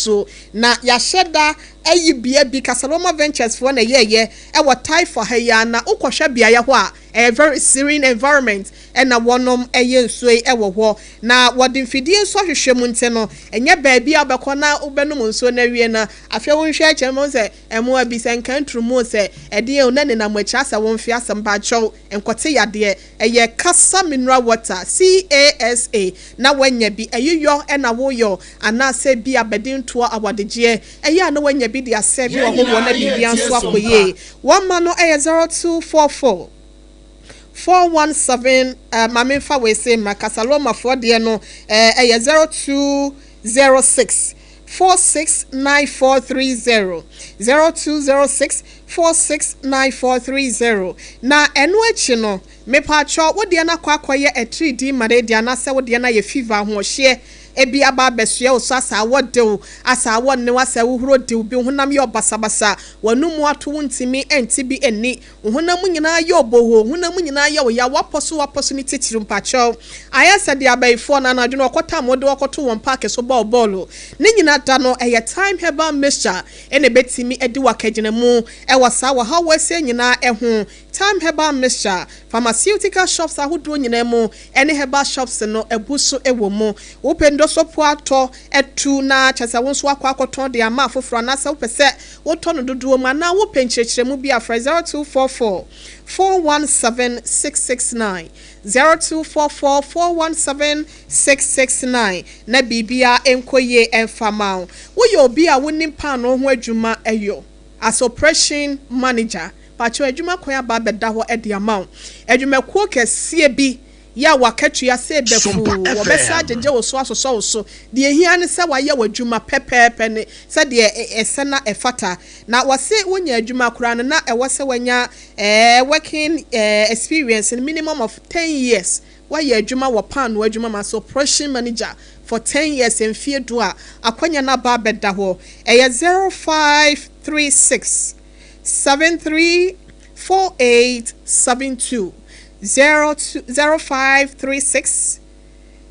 nsuo. Na yɛahyɛ da ayi bea bi, Casaloma Ventures foɔ na ɛyɛɛyɛ, ɛwɔ Taifa ha yi ara, na wokɔhwɛ beaeɛ hɔ a, ɛyɛ very serene environment ɛna wɔnom ɛyɛ nsuo yi ɛwɔ hɔ. Na wɔde mfidie nso ahwehwɛ mu nti no, ɛnyɛ baabi a wobɛkɔ na wobɛnom nsuo no awie no, afei wonhwɛ akyire no wobɛhu sɛ mmoa bi, sɛ nkanturumu o, sɛ ɛdeɛn o, na nenam akyire asɛ wo mfe asɛm. Mpakyɛw, nkɔte yadeɛ. Ɛyɛ Casa Mineral Water, CASA, na woanya bi. Ayiyɔ na woyɔ anaasɛ bi abadintoɔ, awadegyeɛ, ɛyɛ a na woanya bi de asɛve Yɛn ɔhɔhoɔ nyinaa na biribiara yɛretie nso akɔ Sompa. yie. Wɔma no ɛyɛ 0244 417, eh, ma memfa wei sei mmra, Casalomafoɔ deɛ no eh, ɛyɛ 0206 469430, 0206 469430. Na ɛno akyi no, mepaakyɛw, wo deɛ no akɔ akɔyɛ atiridii malaria anaasɛ wo deɛ no ayɛ fever ahoɔhyeɛ ebi aba abɛsoɛ wo so asa awɔ de wo, asa awɔ nne wo, asa ahuhuro de wo bi, wo honam yɛ ɔbasabasa, w'anomu ato wo ntumi nte bi nni, wo honam mu nyinaa yɛ obohoo, wo honam mu nyinaa yɛ wo yaw, w'apɔ so w'apɔ so ne titiriw mpakyɛw ayɛ sɛ deɛ abayifoɔ no anadwo no wɔkɔtam wo de wo kɔto wɔn paake so bɔɔ bɔɔlo. Ne nyina da no ɛyɛ Thyme Herbal Mixture na ɛbɛtumi adi wo akagyinamu wɔ saa ɔhaw asia nyinaa ho. Thyme Herbal Mixture, pharmaceutical shops ahodoɔ nyinaa mu ne herbal shops no abu so wɔ mu. Wopɛ ndɔsɔpo atɔ atu na kyerɛ sɛ wo nso woakɔ akɔtɔn de ama afoforɔ anaasɛ wopɛ sɛ wotɔ no dodoɔ mu anaa wopɛ nkyerɛkyerɛmu bi a, frɛ 0244 417 669, 0244 417 669 na biribiara nkɔ yie mfa ma wo. Woyɛ obi a wonim paanoo ho adwuma yɔ as operation manager, pakyɛw adwuma kwan aba abɛda hɔ de ama wo. Adwumakuo kɛseɛ bi yɛ a w'akatua sɛ Sompa bɛfuu, wɔbɛsan FM. agyegye wo so asosɔ wo so. Deɛ ɛhia ne sɛ wayɛ w'adwuma pɛpɛɛpɛ ne sɛdeɛ ɛsɛ na ɛfata. Na wɔse wonya adwuma koraa no na ɛwɔ sɛ wanya working experience no minimum of 10 years. Woayɛ adwuma wɔ paanoo adwuma mu as operation manager for 10 years, mfeɛ 10 a, akwanya no aba abɛda hɔ. Ɛyɛ 0536 73 4872, 0536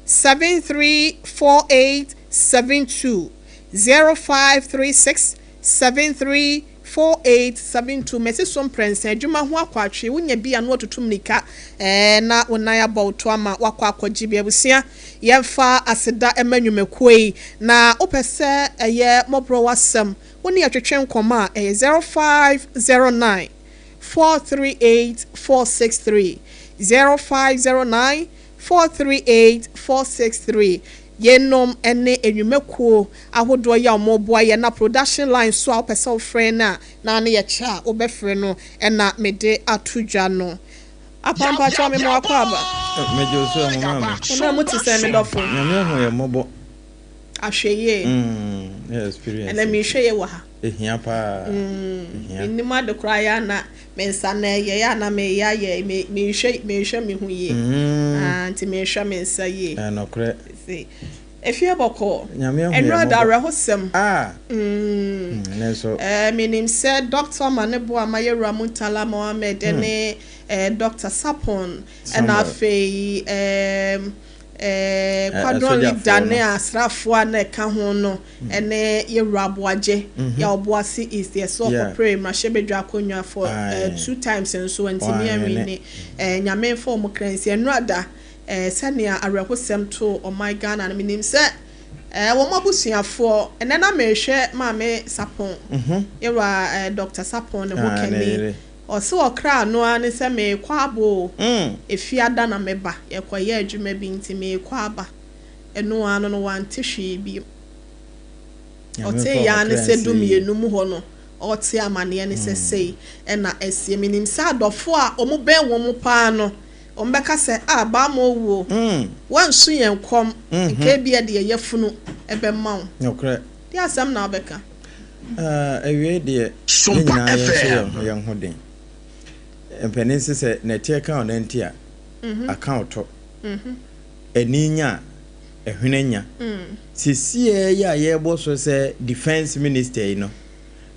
73 4872, 0536 73 4872. Mɛsi so mprɛnsa. Adwuma ho akɔatwe wonya bi a na watutu mmirika na wo nan abɔ wo to ama wakɔ akɔgye bi. Abusua, yɛmfa aseda ma nnwumakuo yi. Na wopɛ sɛ ɛyɛ mmɔborɔ w'asɛm, wo ne yɛtwetwe nkɔmmɔ a, ɛyɛ 0509 438 463, 0509 438 463. Yeinom ne nnwumakuo ahodoɔ yi a wɔboa yɛn. Na production line so a wopɛ sɛ wofrɛ no a, na ne yɛkyɛ a wobɛfrɛ no ɛna mede ato dwa no. Apampakyɛ me mo akɔ aba. Megye wo so, ɛmo maame. Wo na mo te sɛ me dɔfo. Nyame ahu yɛ mmɔbɔ. Ahwɛ yie. Yɛ experience. Ɛnɛ mehwɛ yɛ wɔ ha. Ehia paa. Ehia. Menim ade koraa yɛ ana me nsa na ɛyɛ yɛ ana meyɛ ayɛ mehwɛ mehwɛ me ho yie. Ah, nti mehwɛ me nsa yie. Ɛnɔkorɛ. Se efie bɔkɔɔ. Nyame ahu yɛ Ɛnura da mmɔbɔ. awerɛhosɛm. Ah. Ne nso. Menim sɛ Dr. Manebo Amayewura Murtala Mohammed ne Dr. Sapon ɛna Samuel. Afei Kwadron asogyafoɔ leader no. Ne asraafoɔ a na ɛka ho no ɛne Yɛwura Aboagye yɛ Ɔboase East yɛ sɛ ɔkɔpere mmarahyɛbadwa akonnwa for two times nso ntumi Wanyɛ anwi ne Nyame mfa ɔmo kra nsi. Ɛnura da sɛnea awerɛhosɛm to ɔman Ghana no, menim sɛ wɔn abusuafoɔ ɛnɛ na mehwɛ Maame Sapon, Yɛwura Dr. Sapon ne ho Ah, ne kani yere. ɔsɛ ɔkra no ara ne sɛ meekɔ abo efiada na meba, yɛkɔyɛ adwuma bi nti meekɔ aba. Ɛno ara no wante hwee bio. Nyame Ɔte mfa ya ɔmo ne kra sɛ nsie du yie. mmienu mu hɔ no ɔte amanneɛ ne sɛ sei ɛna asie. Menim sɛ adɔfo a ɔmo bɛn wɔn mu paa no, ɔmo bɛka sɛ a baama owuo wɔnso yɛn kɔm nka ebi yɛ deɛ yɛfunu ɛbɛma wo. Nokorɛ. Deɛ asɛm na wobɛka. Ah, awie deɛ yɛn Sompa nyinaa yɛnhyɛ yɛn FM. ho yɛn ho den. Mpanin sɛ sɛ nɛteɛ ka wo nanti a, aka wo tɔ. Ani nya a, ɛhwene nya. Sesiɛ yi a yɛrebɔ so sɛ defence minister yi no,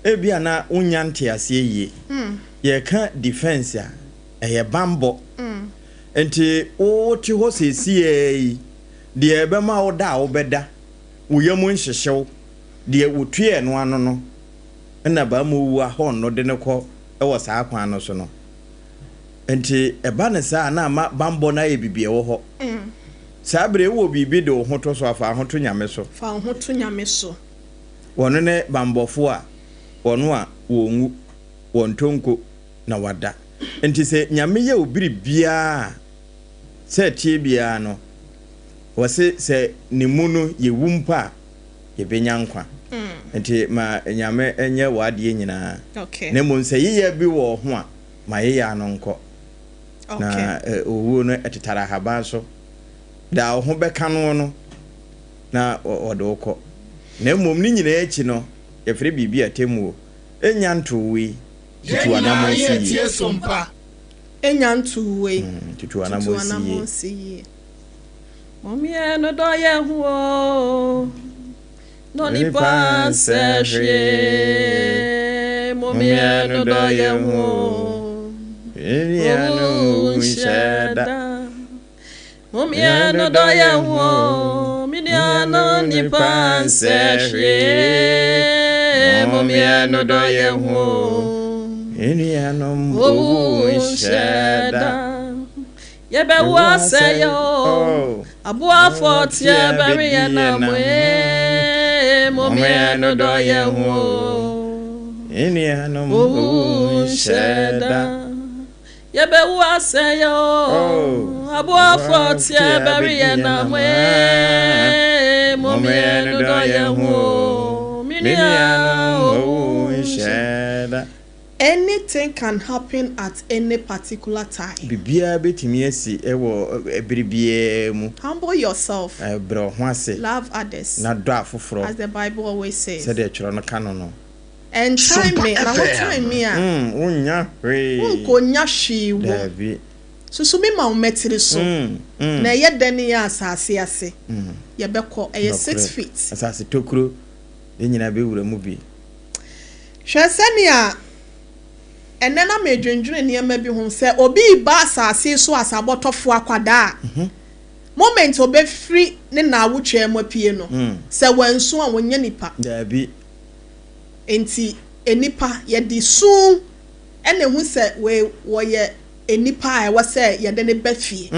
ebia na wonya nteaseɛ yie. Yɛka defence a, ɛyɛ bambɔ. Nti wote hɔ sesiɛ yi, deɛ ɛbɛma wo da a wobɛda, wo yam nhyehyew. Deɛ wɔtuaa no ano no na barima owu ahɔn no de no kɔ wɔ saa kwan no so no. Nti ɛba no saa a na ama bammɔ no ayɛ biribi a ɛwɔ hɔ. Saa berɛ yi wowɔ biribi de wo ho to so a, fa wo ho to Nyame so. Fa wo ho to Nyame so. Wɔno ne bammɔfoɔ a wɔno a wɔnwu, wɔntɔ nko na wɔada. Nti sɛ Nyame yɛ wo biribiara a, sɛ ɛteɛ biara no, wɔse sɛ Ne mu no yɛwu mpo a, yɛbɛnya nkwa. Nti ma Nyame nyɛ w'adeɛ nyinaa. Na mmom sɛ yeyɛ bi wɔ wo ho a, ma yeyɛ ano nkɔ. Na owuo no ɛtetare ahaban so. Da wo ho bɛka noɔ no, na wɔde wo kɔ. Na mmom ne nyinaa akyi no, yɛfrɛ biribi atemmuo. Ɛnnya ntoo wo yi, tutu w'anammɔn si yie. Ɛnnya ntoo wo yi, tutu w'anammɔn si yie. Mommyɛ no dɔ yɛ ho o, na onipa nsɛ hwee. Mommyɛ no dɔ yɛ ho o, owu nhyɛ da. Mommyɛ no dɔ yɛ ho o, me nua na onipa nsɛ hwee. Mommyɛ no dɔ yɛ ho o, owu nhyɛ da. Yɛbɛwo asɛeɛ o, aboafoɔ teɛ bɛwe yɛn nam ee, mom yɛn dodɔ yɛn ho o, owu nhyɛ da. Yɛbɛwo asɛeɛ o, aboafoɔ teɛ bɛwe yɛn nam ee, mom yɛn dodɔ yɛn ho o, me nua owu nhyɛ da. Anything can happen at any particular time. Biribiara bɛtumi asi wɔ bere biara mu. Humble yourself. Brɛ wo ho ase. Love others. Na dɔ afoforɔ. As the Bible always says. Sɛdeɛ twerɛ no ka no no. Ɛntan me, na wotan me a. Wonnya hwee. Wonkɔnya hwee wom. Daabi. Susu me ma wo mmatiri so. Na ɛyɛ dɛn yɛ asase ase. Yɛbɛkɔ, ɛyɛ 6 feet. Asase tokuro, yɛn nyinaa bɛwura mu bi. Hwɛ sɛnea ɛnnɛ na meredwendwene nneɛma bi ho, sɛ obi reba asase so asabɔtɔfoɔ akwadaa a, moment ɔbɛfiri ne naawotwaa mu apue no, sɛ wansu a, ɔnyɛ nipa. Daabi. Enti nnipa, yɛde su na ɛhu sɛ wei wɔyɛ nnipa a ɛwɔ sɛ yɛde no ba fie.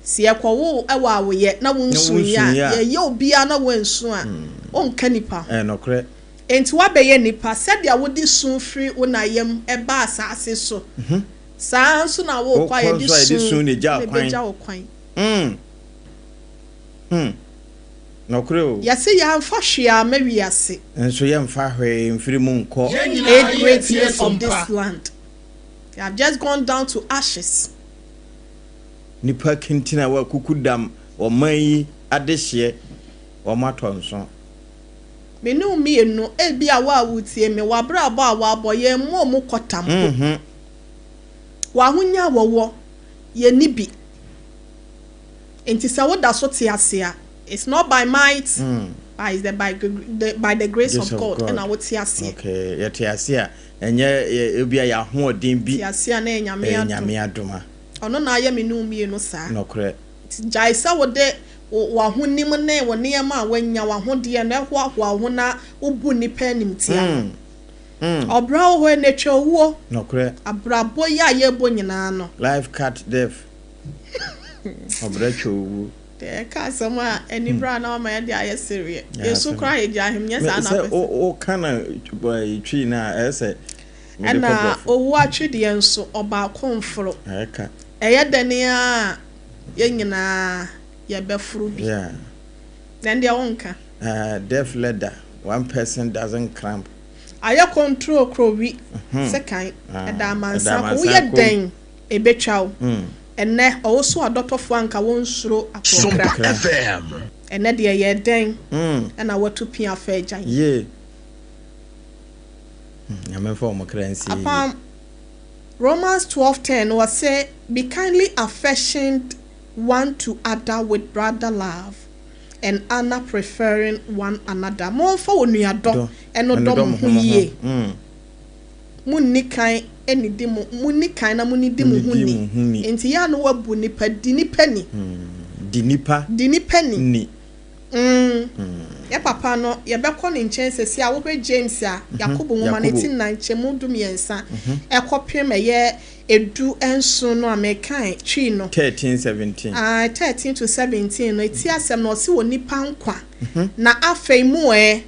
Sɛ yɛkɔwo wo wɔ awoeɛ na wonsuiɛ a, yɛyɛ obiara na woansu a, wonka nnipa ho. Ɛyɛ nokorɛ. Enti woabɛyɛ nnipa, sɛdeɛ wode su firi wo na yam baa asaase so, saa ara nso na worekɔ a yɛde su na ɛbɛgya wo kwan. Yɛse yɛamfa hwee amma wiase. Nso yɛmfa hwee mfiri mu nkɔ. Eight great men of this land, they have just gone down to ashes. Nnipa kintini a wɔakuku dam ɔman yi adehyeɛ, wɔatɔ nso. Me ne wo mmienu, ebia wo a woretie me, w'abrabɔ a woabɔ, yɛmmɔɔ mu kɔta mpo. W'ahonya a wɔwɔ, yɛnni bi. Enti sɛ woda so te ase a, it's not by might, but it's the by the by the grace of God ɛna wote aseɛ. Okay, yɛte ase a, ɛnyɛ ebia yɛn ahoɔden bi. Te ase a na ɛyɛ Nyame adom. Ɛyɛ Nyame adom a. Ɔno na ayɛ me ne wo mmienu saa. Nokorɛ. Nti gyae sɛ wode wo w'ahonim ne wo nneɛma a woanya, w'ahodeɛ no, hoahoa wo ho na wobu nnipa animtia no. Ɔbra wɔ hɔ ɛnnɛ, twa owuo. Nokorɛ. Abrabɔ yi a yɛrebɔ nyinaa no. Life cut death. Ɔbra twa owuo. Deɛ yɛka asɛm a anibere a na wama yɛde ayɛ sereɛ. Yɛsu koraa a yɛgye ahem, nyɛ saa na apɛ sɛ. Sɛ woka no twi no a, ɛyɛ sɛ mede kɔ Ɛna borɔfo. owuo atwedeɛ nso, ɔbaako mforo. Ɛka. Ɛyɛ dɛn ara a, yɛn nyinaa yɛbɛforo bi. Yeah. Na ɛndeɛ wonka. Uh, deaf leather, one person doesn't cramp. Ayɛ control koro wi sekan, ɛda amansan ko. Woyɛ dɛn ɛbɛtwa wo. Ɛnnɛ ɔwoso adɔtɔfoɔ anka wɔnsuro akorɔkra. Sompa FM. Ɛnnɛ deɛ ɛyɛɛ dɛn na watu pia afa agyan. Yie. Nyame mfa wɔn kra nsie yie. Apam Romans 12:10 no ɔse be kindly affectioned one to other with brother love and honour preferring one another. Momfa onuadɔ nnodɔ mo ho yie. Munni kan nnidi mo, munni kan na munnidi mo ho ni. Enti yɛ a na woabu nnipa, di nnipa ni. Di nnipa Di nnipa ni. ni. Yɛ papa no, yɛbɛkɔ ne nkyɛn sɛsi a wohwɛ James a, Yakobo nwoma no Yakobo. ti nnan nkyɛmu 13 ɛkɔpem ɛyɛ 17 no a mekan Twi no. 13 17. Ah, 13 to 17 no, ɛti asɛm no ɔse wɔ nipa nkwa. Na afei mu ɛ,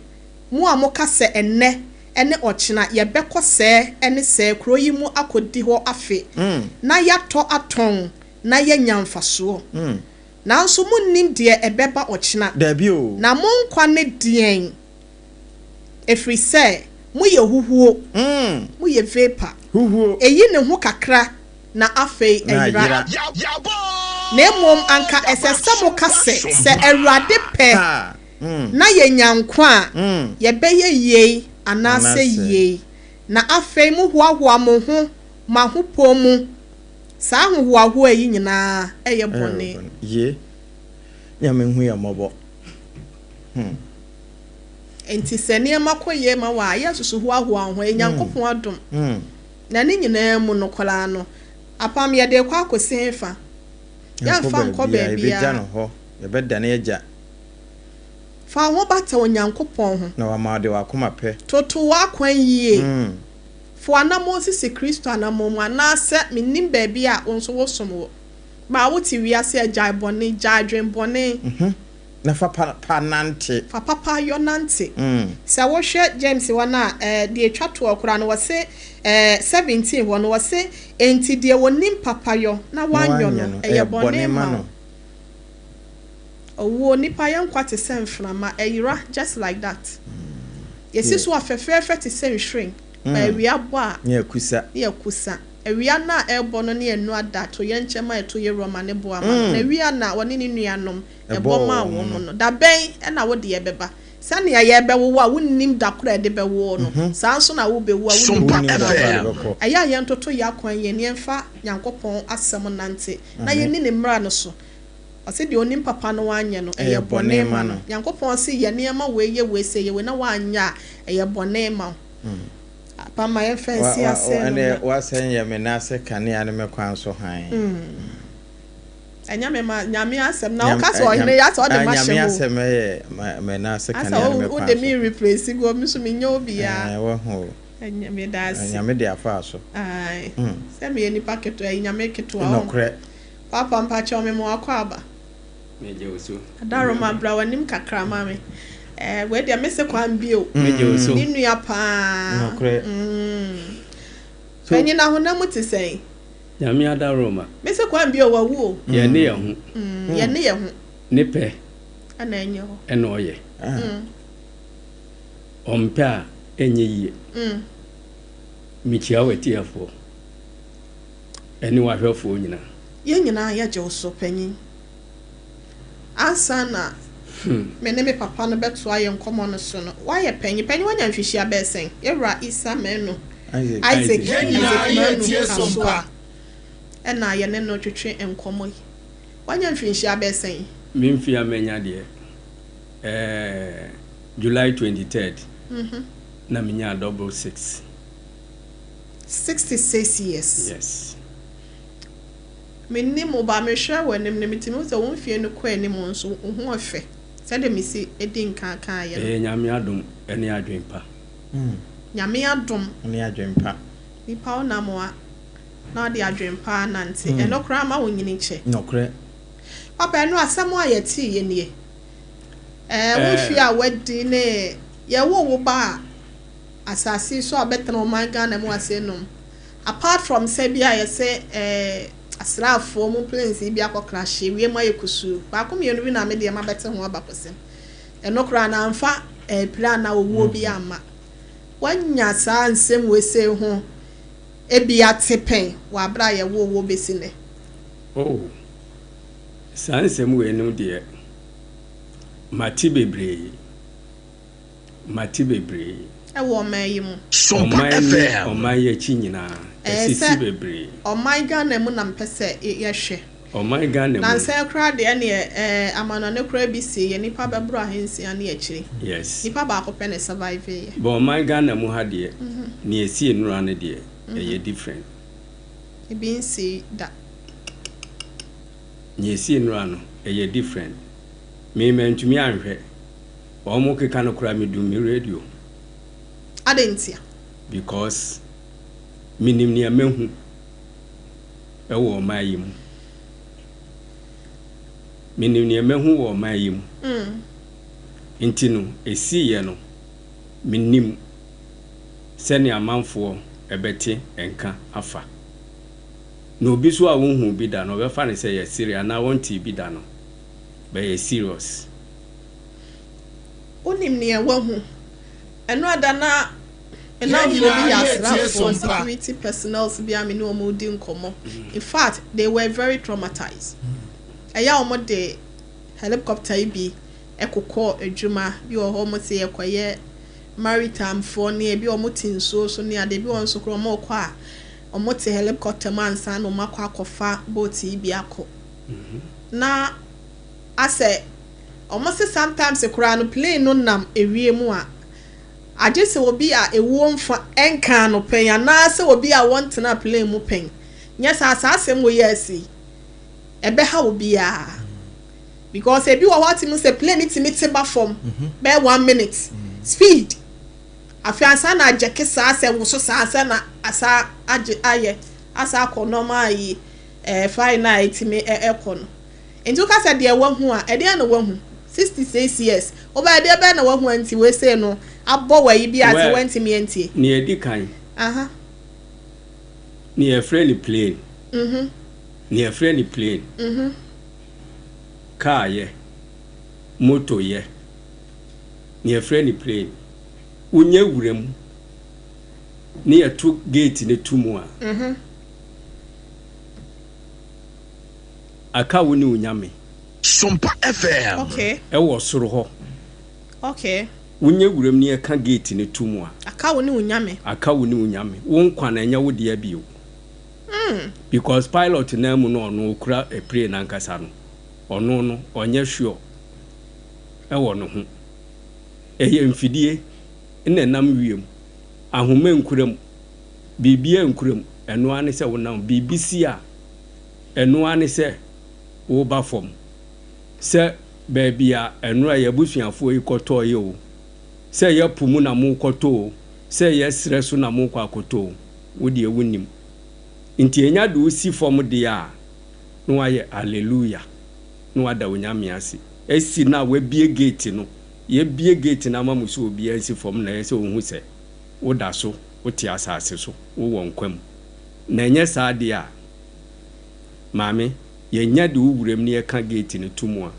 mo a moka sɛ ɛnnɛ ɛne ɔkyena yɛbɛkɔ sɛɛ ɛne sɛɛ kuro yi mu akɔdi hɔ afe na yɛatɔ atɔn na yɛanya mfasoɔ. Nanso monnim deɛ ɛbɛba ɔkyena. Dabi o. Na mo nkwa ne deɛn? Ɛfiri sɛ moyɛ huhuo, moyɛ vapor. Huhuo. Ɛyi ne ho kakra na afei Na ɛyera. ayera. Na mmom anka ɛsɛ sɛ moka sɛ, sɛ Awurade pɛ Ha. na yɛnya nkwa a, yɛbɛyɛ yei anaasɛ Anaasɛ. yei. Na afei mohoahoa mo ho mo ahopɔ mu. Saa ahohoahoa yi nyinaa ɛyɛ bɔne. Ye. Nyame hu yɛ mmɔbɔ. Nti sɛ nneɛma kɔ yie ma wɔ a, yɛ susu hoahoa wo ho, ɛyɛ Nyankopɔn adom. Na ne nyinaa mu no koraa no, apam yɛde kɔ akɔsi hefa? Yɛmfa nkɔ Yɛbɛgya baabiara. no hɔ. Yɛbɛdane agya. Fa wo ho bata Onyankopɔn ho. Na wama ɔde wakoma pɛ. Toto w'akwan yie. Fa w'anammɔn sisi Kristo anammɔn mu anaasɛ mennim baabi a wo nso wosom wɔ. Baa wote wiase a gyae bɔne, gyae adwen bɔne. Na fa pa pa nante. Fa papa yɔ nante. Sɛ wohwɛ James hɔ no a, deɛ etwa toɔ koraa no wɔse 17 hɔ no wɔse enti deɛ wɔnim papa yɔ na Na wanyɔ wanyɛ no no, ɛyɛ bɔne ma no. wo. Owuo nipa yɛ nkwa te sɛ mframa ɛyera just like that. Yɛsi so a fɛfɛɛfɛ te sɛ nhwiren. Ba awia bɔ a Ne akusa. ne yɛ kusa. Awia no a ɛrebɔ no ne yɛnu ada to yɛn nkyɛn a ɛto yɛ rɔma ne boa ma no. Na awia na wɔne ne nuanom ɛbɔ Ɛbɔɔ maa wɔn wɔn no. no. Da bɛn ɛna wode ɛbɛba? Sɛnea yɛbɛwowo a wonnim da koro a ɛde bɛwo no. Saa nso na wobɛwu a wonnim da Wonnim koro da a koro a ɛbɛkɔ. ɛbɛkɔ. Ɛyɛ a yɛntoto yɛ akwan yɛn yɛmfa Nyankopɔn asɛm nante na Amen. yɛnni ne mmara no so. Ɔse deɛ onim papa no wanyɛ no ɛyɛ Ɛyɛ bɔne bɔne ma ma no. no. Nyankopɔn se yɛ nneɛma wei yɛ wei sɛ yɛ wei na wanyɛ a ɛyɛ bɔne ma wo. Apama yɛmfa nsi ase no Ɛnɛ na wasɛn yɛ me nan ase kanea ne me kwan so hann. Ɛnyɛ me ma Nyame asɛm na Nyam- woka sɛ eh, ɔhene nyam- yɛ asɛ ɔde ah, ma Nyame hyɛ mu. asɛm yɛ me nan ase Asɛ kanea ne me wo kwan wode so. me replace go me so menyɛ obiara. Wahu o. Ɛnyɛ me da ase. Nyame de afa so. Ae. Sɛ meyɛ nipa ketewa yi Nyame ketewa o. Nɔkorɛ. Papa mpakyɛw me ma wakɔ aba. Megye wo so. Adaroma bra w'anim kakra ma me. Wei deɛ mese kwan bio. Megye wo so. Ne nua paa. Nɔkorɛ. So Panyin ahonam mu te sɛn? Nyame adaroma. Mese kwan bio wawu o. Yɛne yɛn ho. Yɛne yɛn ho. Ne pɛ Ɛna ɛnyɛ hɔ. ɛna ɔyɛ. Ɔmpɛ a ɛnyɛ yie. Mekyia w'atiefoɔ ɛne w'ahwɛfoɔ nyinaa. Yɛn nyinaa yɛgye wo so panyin. Ansa na me ne me papa no bɛtoa yɛn nkɔmmɔ no so no, woayɛ panyin. Panyin woanya mfirihyia bɛɛ sɛn? Yɛwura Isa Manu. Isaac. Isaac. Isaac. Yɛn nyinaa Isaac Manu yɛtie Kasoa. Sompa. Ɛna yɛne no twetwe nkɔmmɔ yi. Woanya mfirihyia bɛɛ sɛn? Me mfe a manya deɛ July 23rd na menya 66. 66 years. Yes. Mennim wo ba mehwɛ w'anim no metumi hu sɛ wo mfie no kɔ anim nso wo ho ɔfɛ. Sɛdeɛ mesi edi nkan kaeɛ no. Ɛyɛ Nyame adom ɛne adwen pa. Nyame adom. Ne adwen pa. Nipa wo nam a na ɔde adwen pa nante. Ɛno koraa ma wo nyini kyɛ. Nɔkorɛ. Papa ɛno asɛm a yɛtee yɛ nie. Wo fie a wadi ne yɛwo wo ba a asase yi so a bɛtena ɔman Ghana mu ase nom. Apart from sɛ bi a yɛsɛ asraafoɔ mu planes yi bi akɔ crash wiem ayɛ kusuu. Baako mmienu bi na me deɛ mabɛte ho abakɔsɛm. Ɛno koraa na amfa pira na owuo bi amma. Wanya saa nsɛm wei sei ho ebi ate pɛn wɔ abere a yɛwo wo bɛsi nnɛ. Oh. Saa nsɛm wei no deɛ mate bebree. Mate bebree. Ɛwɔ ɔman yi mu. Sompa Ɔman ne FM. ɔman yi akyi nyinaa Ɛyɛ ɛsisi sɛ bebree. ɔman Ghana mu na mpɛ sɛ yɛhwɛ. Ɔman Ghana mu. Nansa koraa deɛ neɛ amanɔne koraa bi si yɛ nipa bɛboro 600 ne akyire. Yes. Nipa baako pɛ na survive yɛ. Bɔn ɔman Ghana mu ha deɛ nea esi nnura no deɛ ɛyɛ different. Ebi nsi da. Nea esi nnura no ɛyɛ different. Me mantumi anhwɛ. Wɔn keka no koraa me dum me radio. Adɛn ntia? Because menim nea mahu wɔ ɔman yi mu. Menim nea mahu wɔ ɔman yi mu. Nti no, ɛsiiɛ no, menim sɛnea amanfoɔ bɛte nka afa. Na obi nso a ɔnhuu bi da no, ɔbɛfa no sɛ ɛyɛ sereɛ anaa ɔntee bi da no, bɛyɛ serious. Wonim nea woahu. Ɛno ada na me nnamfoɔ bi yɛ asraafoɔ, security personnels bi a me ne wɔn redi nkɔmmɔ. In fact, they were very traumatized. Ɛyɛ a wɔde helicopter yi bi kokɔ adwuma bi wɔ hɔ, wɔse yɛkɔyɛ maritime foɔ ne ebi wɔte nsuo so ne ade, ebi wɔ hɔ nso koraa wɔrekɔ a wɔte helicopter mu ansa na wɔakɔ akɔfa boat yi bi akɔ. Na asɛ Ɔmo se sometimes koraa no plane no nam ewiem a, agye sɛ obi a ewuo nfa nkaa no pɛn anaa sɛ obi a wɔntenaa plane mu pɛn. Nyɛ saa a, saa asɛm wei a asi yi, ɛbɛha obiara. Because ebi wɔ hɔ a wotumi hu sɛ plane no tumi te ba fam bɛyɛ one minute, speed. Afei ansa na agyɛke saa sɛ woso saa ansa na asa agye ayɛ, asa akɔ normal ayi, ɛɛ flying no a ɛtumi ɛkɔ no. Nti woka sɛ deɛ wahu a, ɛdeɛn na wahu? 66 years, wobɛyɛ deɛ bɛn na wahu a nti wei sei no abɔ wo ayi bi a sɛ Well, woantumi antie? nea ɛdi kan, Aha. nea yɛfrɛ no plane, nea yɛfrɛ no plane, car yɛ, motor yɛ, nea yɛfrɛ no plane, wonya wura mu ne yɛto gate no to mu a, Aka wo ne wo Nyame. Sompa FM. Okay. Ɛwɔ soro hɔ. Okay. Wonyɛ wuram ne yɛka gate no to mu a. Aka wo ne wo Nyame. Aka wo ne wo Nyame. Wo nkwa no ɛnyɛ wo dea bio. Because pilot no ara mu no ɔno okura plane no ankasa no, ɔno no ɔnyɛ sure ɛwɔ ne ho. Ɛyɛ mfidie na ɛnam wiem. Ahoma nkura mu. Biribiara nkura mu. Ɛno ara ne sɛ wonam. Biribi si a. Ɛno ara ne sɛ woreba fam. Sɛ baabi a nnora yɛn abusuafoɔ yi kɔtɔeɛ oo, sɛ ɛyɛ po mu na morekɔtɔ oo, sɛ ɛyɛ serɛ so na morekɔ akɔtɔ oo, wo deɛ wonnim. Nti ɛnya de wo si fam deɛ a, na woayɛ Alleluia, na woada Onyame ase. Asi no a wɔabue gate no, yɛabue gate no ama mo sɛ obiara nsi fam na ɛyɛ sɛ ɔhu sɛ woda so wote asase so, wowɔ nkwa mu. Na ɛnyɛ saa deɛ a, Maame, yɛnya de wo wuram na yɛka gate no to mu a,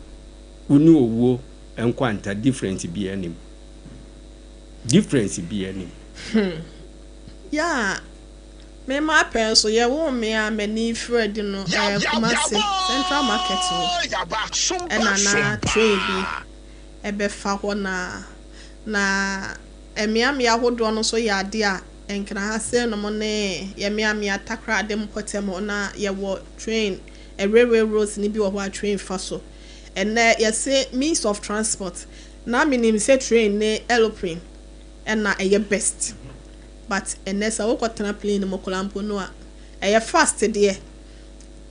wo ne owuo nkwanta difference biara nnim. Difference biara nnim. Hmm. Yeah, me m'apɛ nso yɛwoo me a m'ani firi adi no ɛyɛ Kumasi Central Market hɔ ɛna na train bi ɛbɛfa hɔ na na mmeammea ahodoɔ no nso yɛ adeɛ a Nkran ha sei nom ne yɛ meamea Takoradi mpɔtam hɔ na yɛwɔ train, railway roads no bi wɔ hɔ a train fa so. Ɛnnɛ yɛse means of transport na menim sɛ train ne aeroplane na ɛyɛ best but ɛnnɛ sɛ wokɔtena plane mu koraa mpo no a ɛyɛ fast deɛ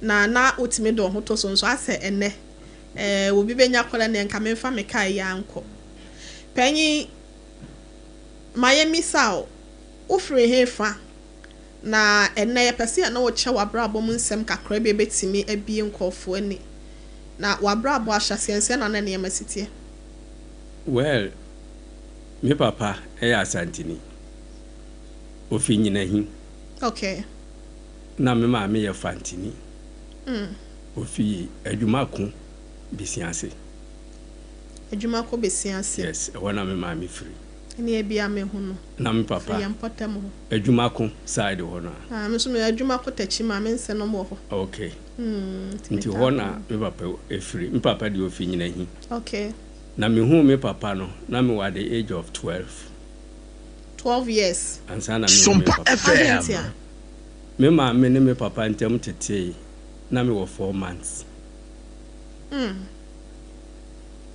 na na wotumi de wo ho to so nso asɛ ɛnnɛ eh, obi bɛnya koraa neɛ nka memfa me car yi ara nkɔ. Panyin. Ma yɛmmisa wo, wofiri hefa? Na ɛnnɛ yɛpɛ sɛ yɛne wo kyɛ w'abrabɔ mu nsɛm kakra bi a ɛbɛtumi abue nkurɔfoɔ ani. Na w'abrabɔ ahyɛaseɛ no, sɛn na na nneɛma si teɛ? Well, me papa yɛ Asanteni. Ofi Nyinahin. Okay. Na me maame yɛ Fantini. Ofi Adwumako, Besiase. Adwuma kɔ bɛsi ase. Yes, ɛhɔ na me maame firi. Ɛne ebia mehu no. Na me papa. Firi yɛn mpɔtam hɔ. Adwuma ko side hɔ no a. Ah, me nso me adwuma ko takyi ma me nsenom wɔ hɔ. Okay. Mm, nti Nti hɔ na me papa firi. Me papa deɛ ɔfiri Nyinahin. Okay. Na me huu me papa no, na me wɔ at the age of 12. 12 years. Ansa na me hu me Sompa papa. Adɛn nti FM. a? Me maame ne me papa ntam tetee, na me wɔ 4 months. Mm.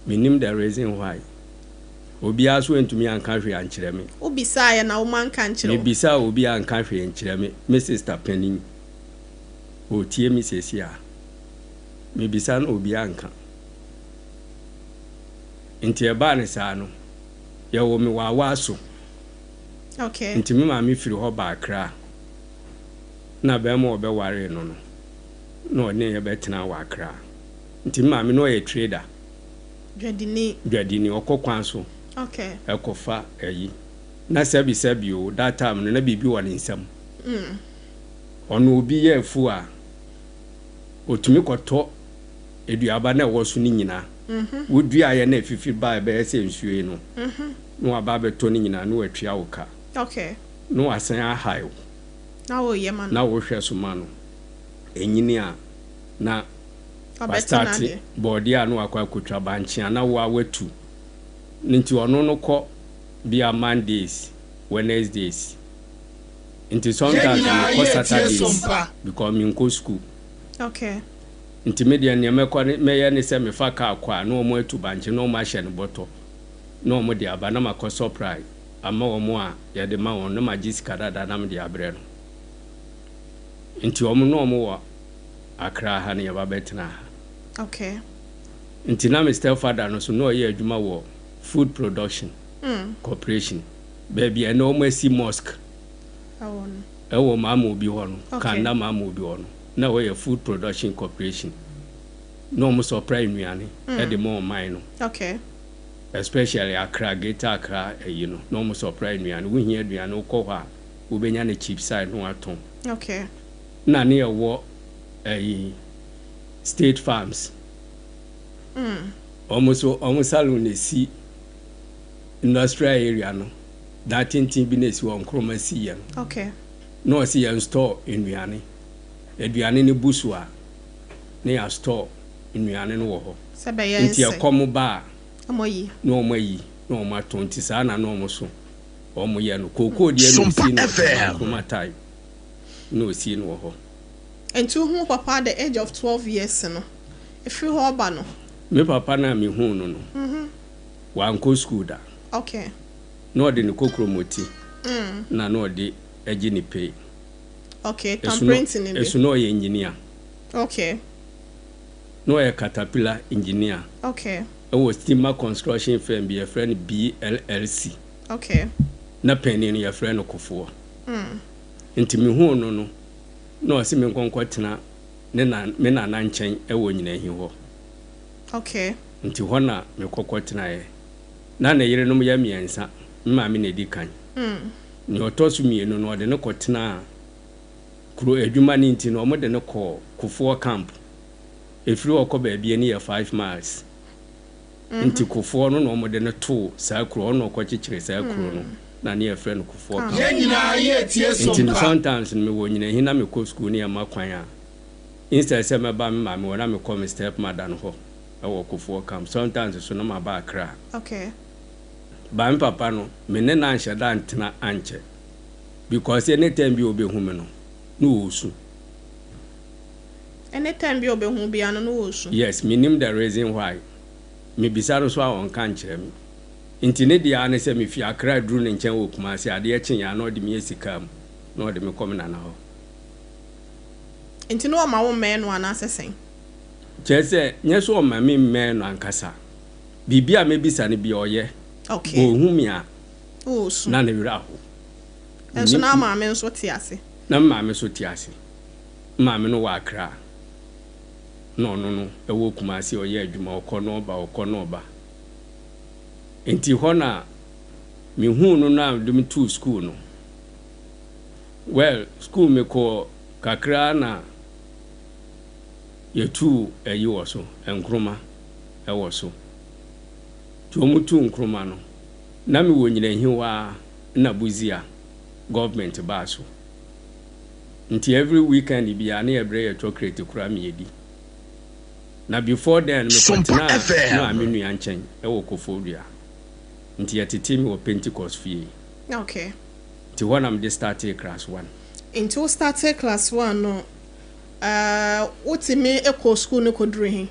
Mennim the reason why. Obiara nso antumi anka hwee ankyerɛ me. Wo bisaeɛ na wɔn anka ankyerɛ wo? Mebisaa obi anka hwee nkyerɛ me. Me sister panin, ɔretie me seesei a. Mebisa no obiara anka. Nti ɛbaa no saa no, yɛwoo me wɔ Awaso. Okay. Nti me maame firi hɔ baa Accra. Na barima a ɔbɛwaree no no, na ɔne yɛn bɛtenaa wɔ Accra. Nti me maame na ɔyɛ trader. Dwadini. Dwadini, ɔkɔ kwan so Okay. kɔfa ayi. Na sɛbi sɛbi o, that time no na biribi wɔ ne nsam. Ɔno obi yɛ afuo a, ɔtumi kɔtɔ aduaba no a ɛwɔ so no nyinaa. Woduaeɛ na ɛfifi baeɛ bɛyɛ sɛ nsuo yi no, na waba abɛtɔ ne nyinaa na watua wo ka. Okay. Na wasan ahae wo. Na woreyɛ ma no. Na wohwɛ so ma no. Ɛnyini a, na Ɔbɛte wastarte n'adeɛ. bɔɔdeɛ a na wakɔ akɔtwa, bankye a na wo ara woatu. Nti ɔno no kɔ bia Mondays, Wednesdays. Nti Yɛn sometimes nyinaa mekɔ yɛretie Saturdays Sompa. because menkɔ school. Okay. Nti me deɛ neɛ mɛkɔ ne mɛyɛ ne sɛ mefa car kɔ a na wɔn atu bankye na wɔn ahyɛ no bɔtɔ na wɔn de aba na makɔ supply ama wɔn a yɛde ma wɔn na magye sika dada na mede abrɛ no. Nti wɔn na wɔn wɔ Accra ha na yɛba bɛtena ha. Okay. Nti na me stepfather no so na ɔyɛ adwuma wɔ food production corporation baabi a ɛnɛ wɔn asi mosque ɛwɔ Maamobi hɔ no, Kanda Maamobi hɔ no, na ɛhɔ yɛ food production corporation na wɔn supply nnuane ɛde ma ɔman no. Okay. Especially Accra, Greater Accra ɛyi no, na wɔn supply nnuane, wohia aduane wokɔ hɔ a wobɛnya no cheap side na watɔn. Okay. Na ne yɛwɔ ɛyi State Farms. Wɔn nso wɔn saloon na esi industrial area no dan tenten bi na esi hɔ Nkrumah si yɛ no. Okay. Na ɔsi yɛn store nnuane. Aduane no bu so a na yɛ store nnuane no wɔ hɔ. Sɛ bɛyɛ Nti nsɛ. ɛkɔm ba a. Wɔn ayi. Na wɔn ayi na wɔn atɔn nti saa na na wɔn so wɔn yɛ no. Kookoo deɛ na Sompa osi no wɔ FM. Nkrumah time na osi no wɔ hɔ. Nti wohu wo papa at the age of 12 years no, ɛfiri hɔ reba no? Me papa no a mehuu no no, wankɔ sukuu da. Okay. Na ɔde ne kokromoti na na ɔde gye ne pay. Okay, Ɛso na tamprinting no bi. ɛso na ɔyɛ engineer. Okay. Na ɔyɛ caterpillar engineer. Okay. Ɛwɔ steamer construction firm bi yɛfrɛ no BLLC. Okay. Na panin no yɛfrɛ no Kofoɔ. Nti mehuu no no, na ɔse menkɔ nkɔtena ne na me nana nkyɛn wɔ Nyinahin hɔ. Okay. Nti hɔ na mekɔ kɔtenaeɛ. Na ne yerenom yɛ mmiɛnsa, me maame na ɛdi kan. Nea ɔtɔ so mmienu no, ɔde no kɔtenaa kuro, adwuma no nti no, wɔde no kɔɔ Kufuor camp. Ɛfiri hɔ kɔ baabi ani yɛ 5 miles. Nti Kufuor no na wɔde no too saa kuro, ɔno na ɔkɔkyekyere saa kuro no, na ne yɛfrɛ no Kufuor camp. Yɛn nyinaa yɛretie Nti no Sompa. sometimes no mewɔ Nyinahin na mekɔ sukuu ne yɛma kwan a, instead sɛ mɛba me maame hɔ na mekɔ me step mother no hɔ wɔ Kufuor camp. Sometimes nso na maba Accra. But me papa no, me ne no anhyɛ da antena ankyɛ because anytime bi a ɔbɛhu me no, na ɔresu. Anytime bi a ɔbɛhu wo biara no, na ɔresu. Yes, mennim the reason why. Mebisa no nso a ɔnka nkyerɛ me. Nti ne deɛ ara ne sɛ mefi Accra duru ne nkyɛn wɔ Kumasi, adeɛ kyeeɛ a na ɔde me asi car mu na ɔde me kɔ me nana hɔ. Nti na ɔma wo mmɛn no anaasɛ sɛn? Kyerɛ sɛ, nyɛ sɛ ɔma me mmɛn no ankasa. Biribi a mɛbisa no biara ɔyɛ. Ɔhu me a, na ne werɛ aho. Nso na wo maame nso te ase? Na me maame nso te ase. Me maame no wɔ Accra, na ɔno no wɔ Kumasi, ɔyɛ adwuma, ɔkɔ na ɔba, ɔkɔ na ɔba. Nti hɔ na mehuu no no a ɔde me too sukuu no. Well, sukuu mekɔɔ kakra na yɛtuu ayi wɔ so, Nkrumah wɔ so. Nti wɔtuu Nkrumah no, na mewɔ Nyinahiwa na Busia government baa so. Nti every weekend biara na yɛbrɛ yɛ chocolate koraa ma yɛdi. Na before then no Sompa mekɔtenaa FM. maame nua nkyɛn wɔ Koforidua. Nti yɛtetee me wɔ Pentecost fie. Nti hɔ na mede startee class one. Nti wo startee class one no, wotumi kɔɔ sukuu no kɔduru he?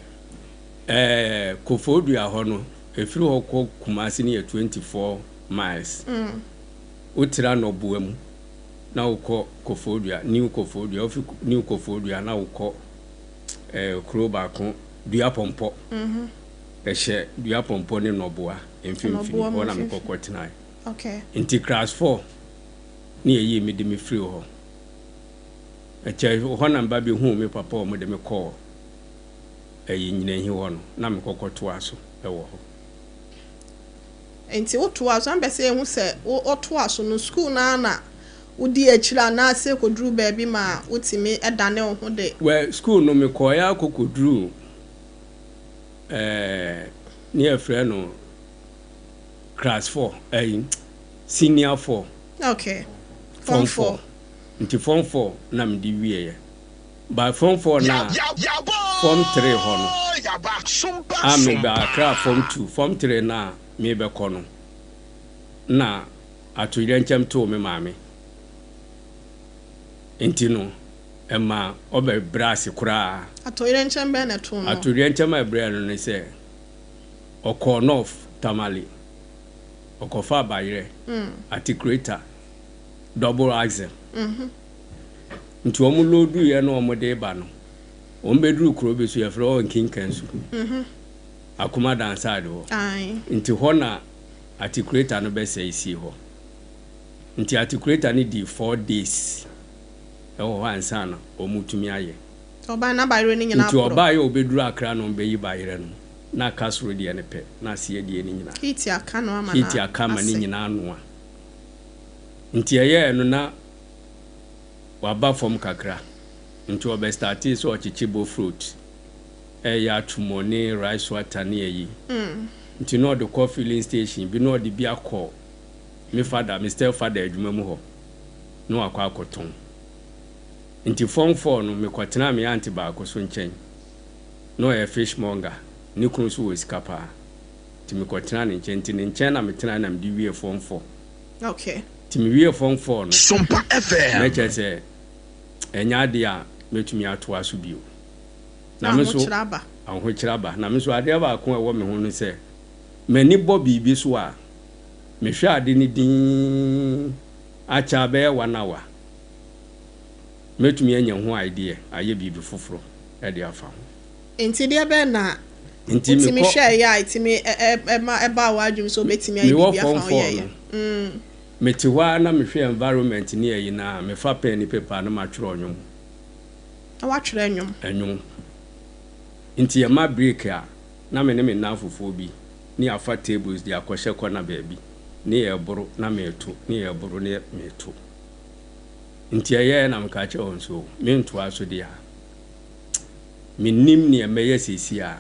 Ɛɛ, Koforidua hɔ no, ɛfiri hɔ kɔ Kumasi no yɛ 24 miles. Wotra Nɔboa mu na wokɔ Koforidua, New Koforidua, wofi New Koforidua na wokɔ ɛɛ kuro baako, Duapɔmpɔ. Ɛhyɛ Duapɔmpɔ ne Nɔboa mfimfini, Nɔboa mu hɔ na mfimfini. mekɔkɔ tenae. Okay. Nti class 4 ne yɛyii me de me firii hɔ. Ɛkyɛ hɔ na meba bɛhuu me papa a wɔde me kɔɔ ɛyi Nyinahi hɔ no, na mekɔkɔ toaa so wɔ hɔ. Nti wotoaa so, na mepɛ sɛ yɛhu sɛ wotoaa so no, sukuu no ara na wodii akyire anaasɛ ɛkɔduruu baabi ma wotumi dane wo ho de. Well, sukuu no mekɔeɛ ara kɔkɔduruu ɛɛ ne yɛfrɛ no class 4, ɛyi senior 4. Okay, Form form 4. 4. Nti form 4 na mede wieeɛ. By form 4 no a, form 3 hɔ no, a meba Accra form 2, form 3 no a merebɛkɔ no, na atoyerɛnkyɛm too me maame. Nti no, ɛma ɔbɛbrɛ ase koraa. Atoyerɛnkyɛm bɛn na ɛtoo no? Atoyerɛnkyɛm a ɛbrɛɛ no ne sɛ, ɔkɔɔ North Tamale, ɔkɔfaa bayerɛ, articulator, double axle. Nti wɔn looduiɛ na wɔn de reba no, wɔn bɛduru kuro bi so, yɛfrɛ hɔ Nkinkansu, Akumadan side hɔ. Nti hɔ na articulator no bɛsɛe sii hɔ. Nti articulator no dii 4 days ɛwɔ hɔ ansa na wɔn tumi ayɛ. Ɔbaa na bayerɛ no nyinaa Nti porɔ. ɔbaa yɛ ɔbɛduru Accra na wɔn bɛyi bayerɛ no, na aka soro deɛ no pɛ, na aseɛ deɛ no nyinaa. Heat aka no ama Heat no aka ama ne ase. nyinaa anoa. Nti ɛyɛɛ no na waba fam kakra. Nti ɔbɛ startee sɛ ɔkyekye bofrot, ɛyɛ atumɔ ne rice water ne ayi. Nti na ɔde kɔ filling station bi na ɔde bi akɔ me father, me step father adwuma mu hɔ na wakɔ akɔtɔn. Nti form 4 no mekɔtenaa me aunty baako so nkyɛn. Na ɔyɛ fishmonger, ne kunu nso wɔ sika paa. Nti mekɔtenaa ne nkyɛn. Nti ne nkyɛn na metenae na mede wie form 4. Nti mewie form 4 no, Sompa na FM. kyerɛ sɛ ɛnyɛ adeɛ a mɛtumi atoa so bio. Na Na me nso, ahokyerɛ aba. ahokyerɛ aba. Na me nso adeɛ baako a ɛwɔ me ho ne sɛ, m'ani bɔ biribi so a, mehwɛ ade no dinn akyɛ abɛyɛ 1 hour. Mɛtumi anya ho idea ayɛ biribi foforɔ de afa ho. Nti deɛ bɛn na Nti wotumi mekɔ hwɛeɛ a ɛtumi ɛma ɛbaa w'adwene sɛ wobɛtumi ayɛ mewɔ biribi afa form ho 4 yɛeɛ? no, mete hɔ ara na mehwɛ environment ne ayi na mefa pen ne paper na matwerɛ nnwom. Na woatwerɛ nnwom? Nnwom. Nti yɛma break a, na me ne me nnamfofoɔ bi ne yɛafa tables de akɔhyɛ corner baabi ne yɛreboro na mereto, ne yɛreboro ne mereto. Nti ɛyɛɛ na meka kyerɛ wɔn so, mentoa so deɛ a, mennim neɛ mɛyɛ seesei a.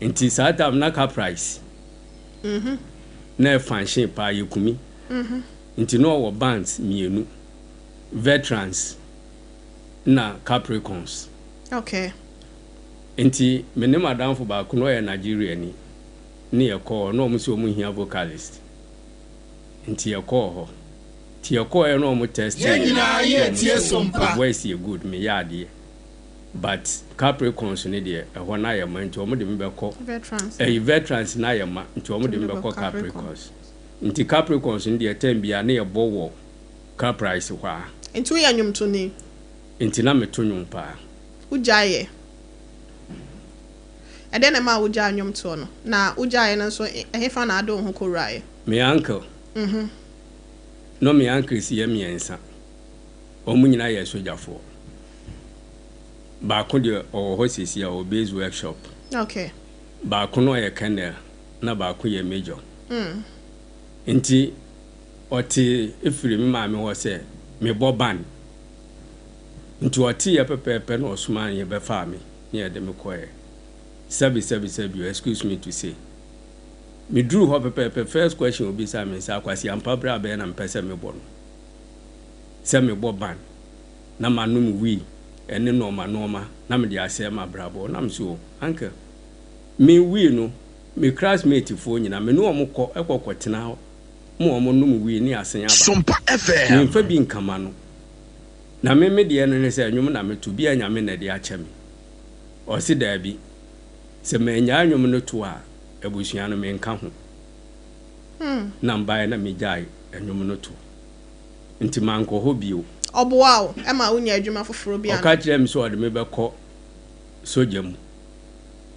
Nti saa time na car price na ɛfanhye paa yɛkumi. Nti na ɔwɔ bands mmienu, veterans na Capricorns. Nti me ne madamfo baako na ɔyɛ Nigeriani ne yɛkɔɔ hɔ na ɔmo sɛ ɔmo hia vocalist. Nti yɛkɔɔ hɔ. Nti yɛkɔɔ na ɔmo test Yɛn yɛ nyinaa na yɛ ɔmo tie sɛ Sompa. o voice yɛ good meyɛ adeɛ. But Capricorns ne deɛ ɛhɔ na ayɛ ma nti ɔmo de me bɛkɔ Veterans. ɛyi veterans na ayɛ ma nti ɔmo de me Nti bɛkɔ Capricorn. Capricorns. Nti Capricorns no deɛ time biara ne yɛbɔ wɔ car price hɔ a. Nti woyɛ nnwomtoni? Nti na meto nnwom paa. Wogyaeɛ? Ɛdɛn na ɛmaa wogyaa nnwomtoɔ no? Na wogyaeɛ no nso ɛhefa na ade wo ho kɔwuraeɛ? Me uncle. No me uncles yɛ mmiɛnsa. Wɔn nyinaa yɛ sogyafoɔ. Baako deɛ ɔwɔ hɔ seesei a ɔwɔ base workshop. Baako no ɔyɛ colonel na baako yɛ major. Nti ɔte efiri me maame hɔ sɛ mebɔ band. Nti ɔteeɛ pɛpɛɛpɛ na ɔsomaa ne bɛfaa me ne yɛde me kɔɛ. Sɛbi sɛbi sɛbi, excuse me to say. Meduru hɔ pɛpɛɛpɛ, first question obisa me sɛ Akwasi ampa berɛ a bɛyɛ na mepɛ sɛ mebɔ no. Sɛ mebɔ band na manom wii ɛne nɔɔma nɔɔma na mede asɛe m'abrabɔ. Na me so, uncle, me wii no, me classmate foɔ nyinaa, me ne wɔn kɔ ɛkɔ kɔtena hɔ ma wɔn nom wii ne asen aba. Sompa FM. Memfa bi nkama no. Na me me deɛ no ne sɛ nnwom na meto, bi a Nyame na ɛde akyɛ me. Ɔse daabi, sɛ mannyae nnwom no to a, abusua no menka ho. Na mbaeɛ na megyae nnwom no to. Nti mankɔ hɔ bio. Ɔboa wo ma wonya adwuma foforɔ bi Ɔka ana? kyerɛɛ me sɛ ɔde me bɛkɔ sogya mu.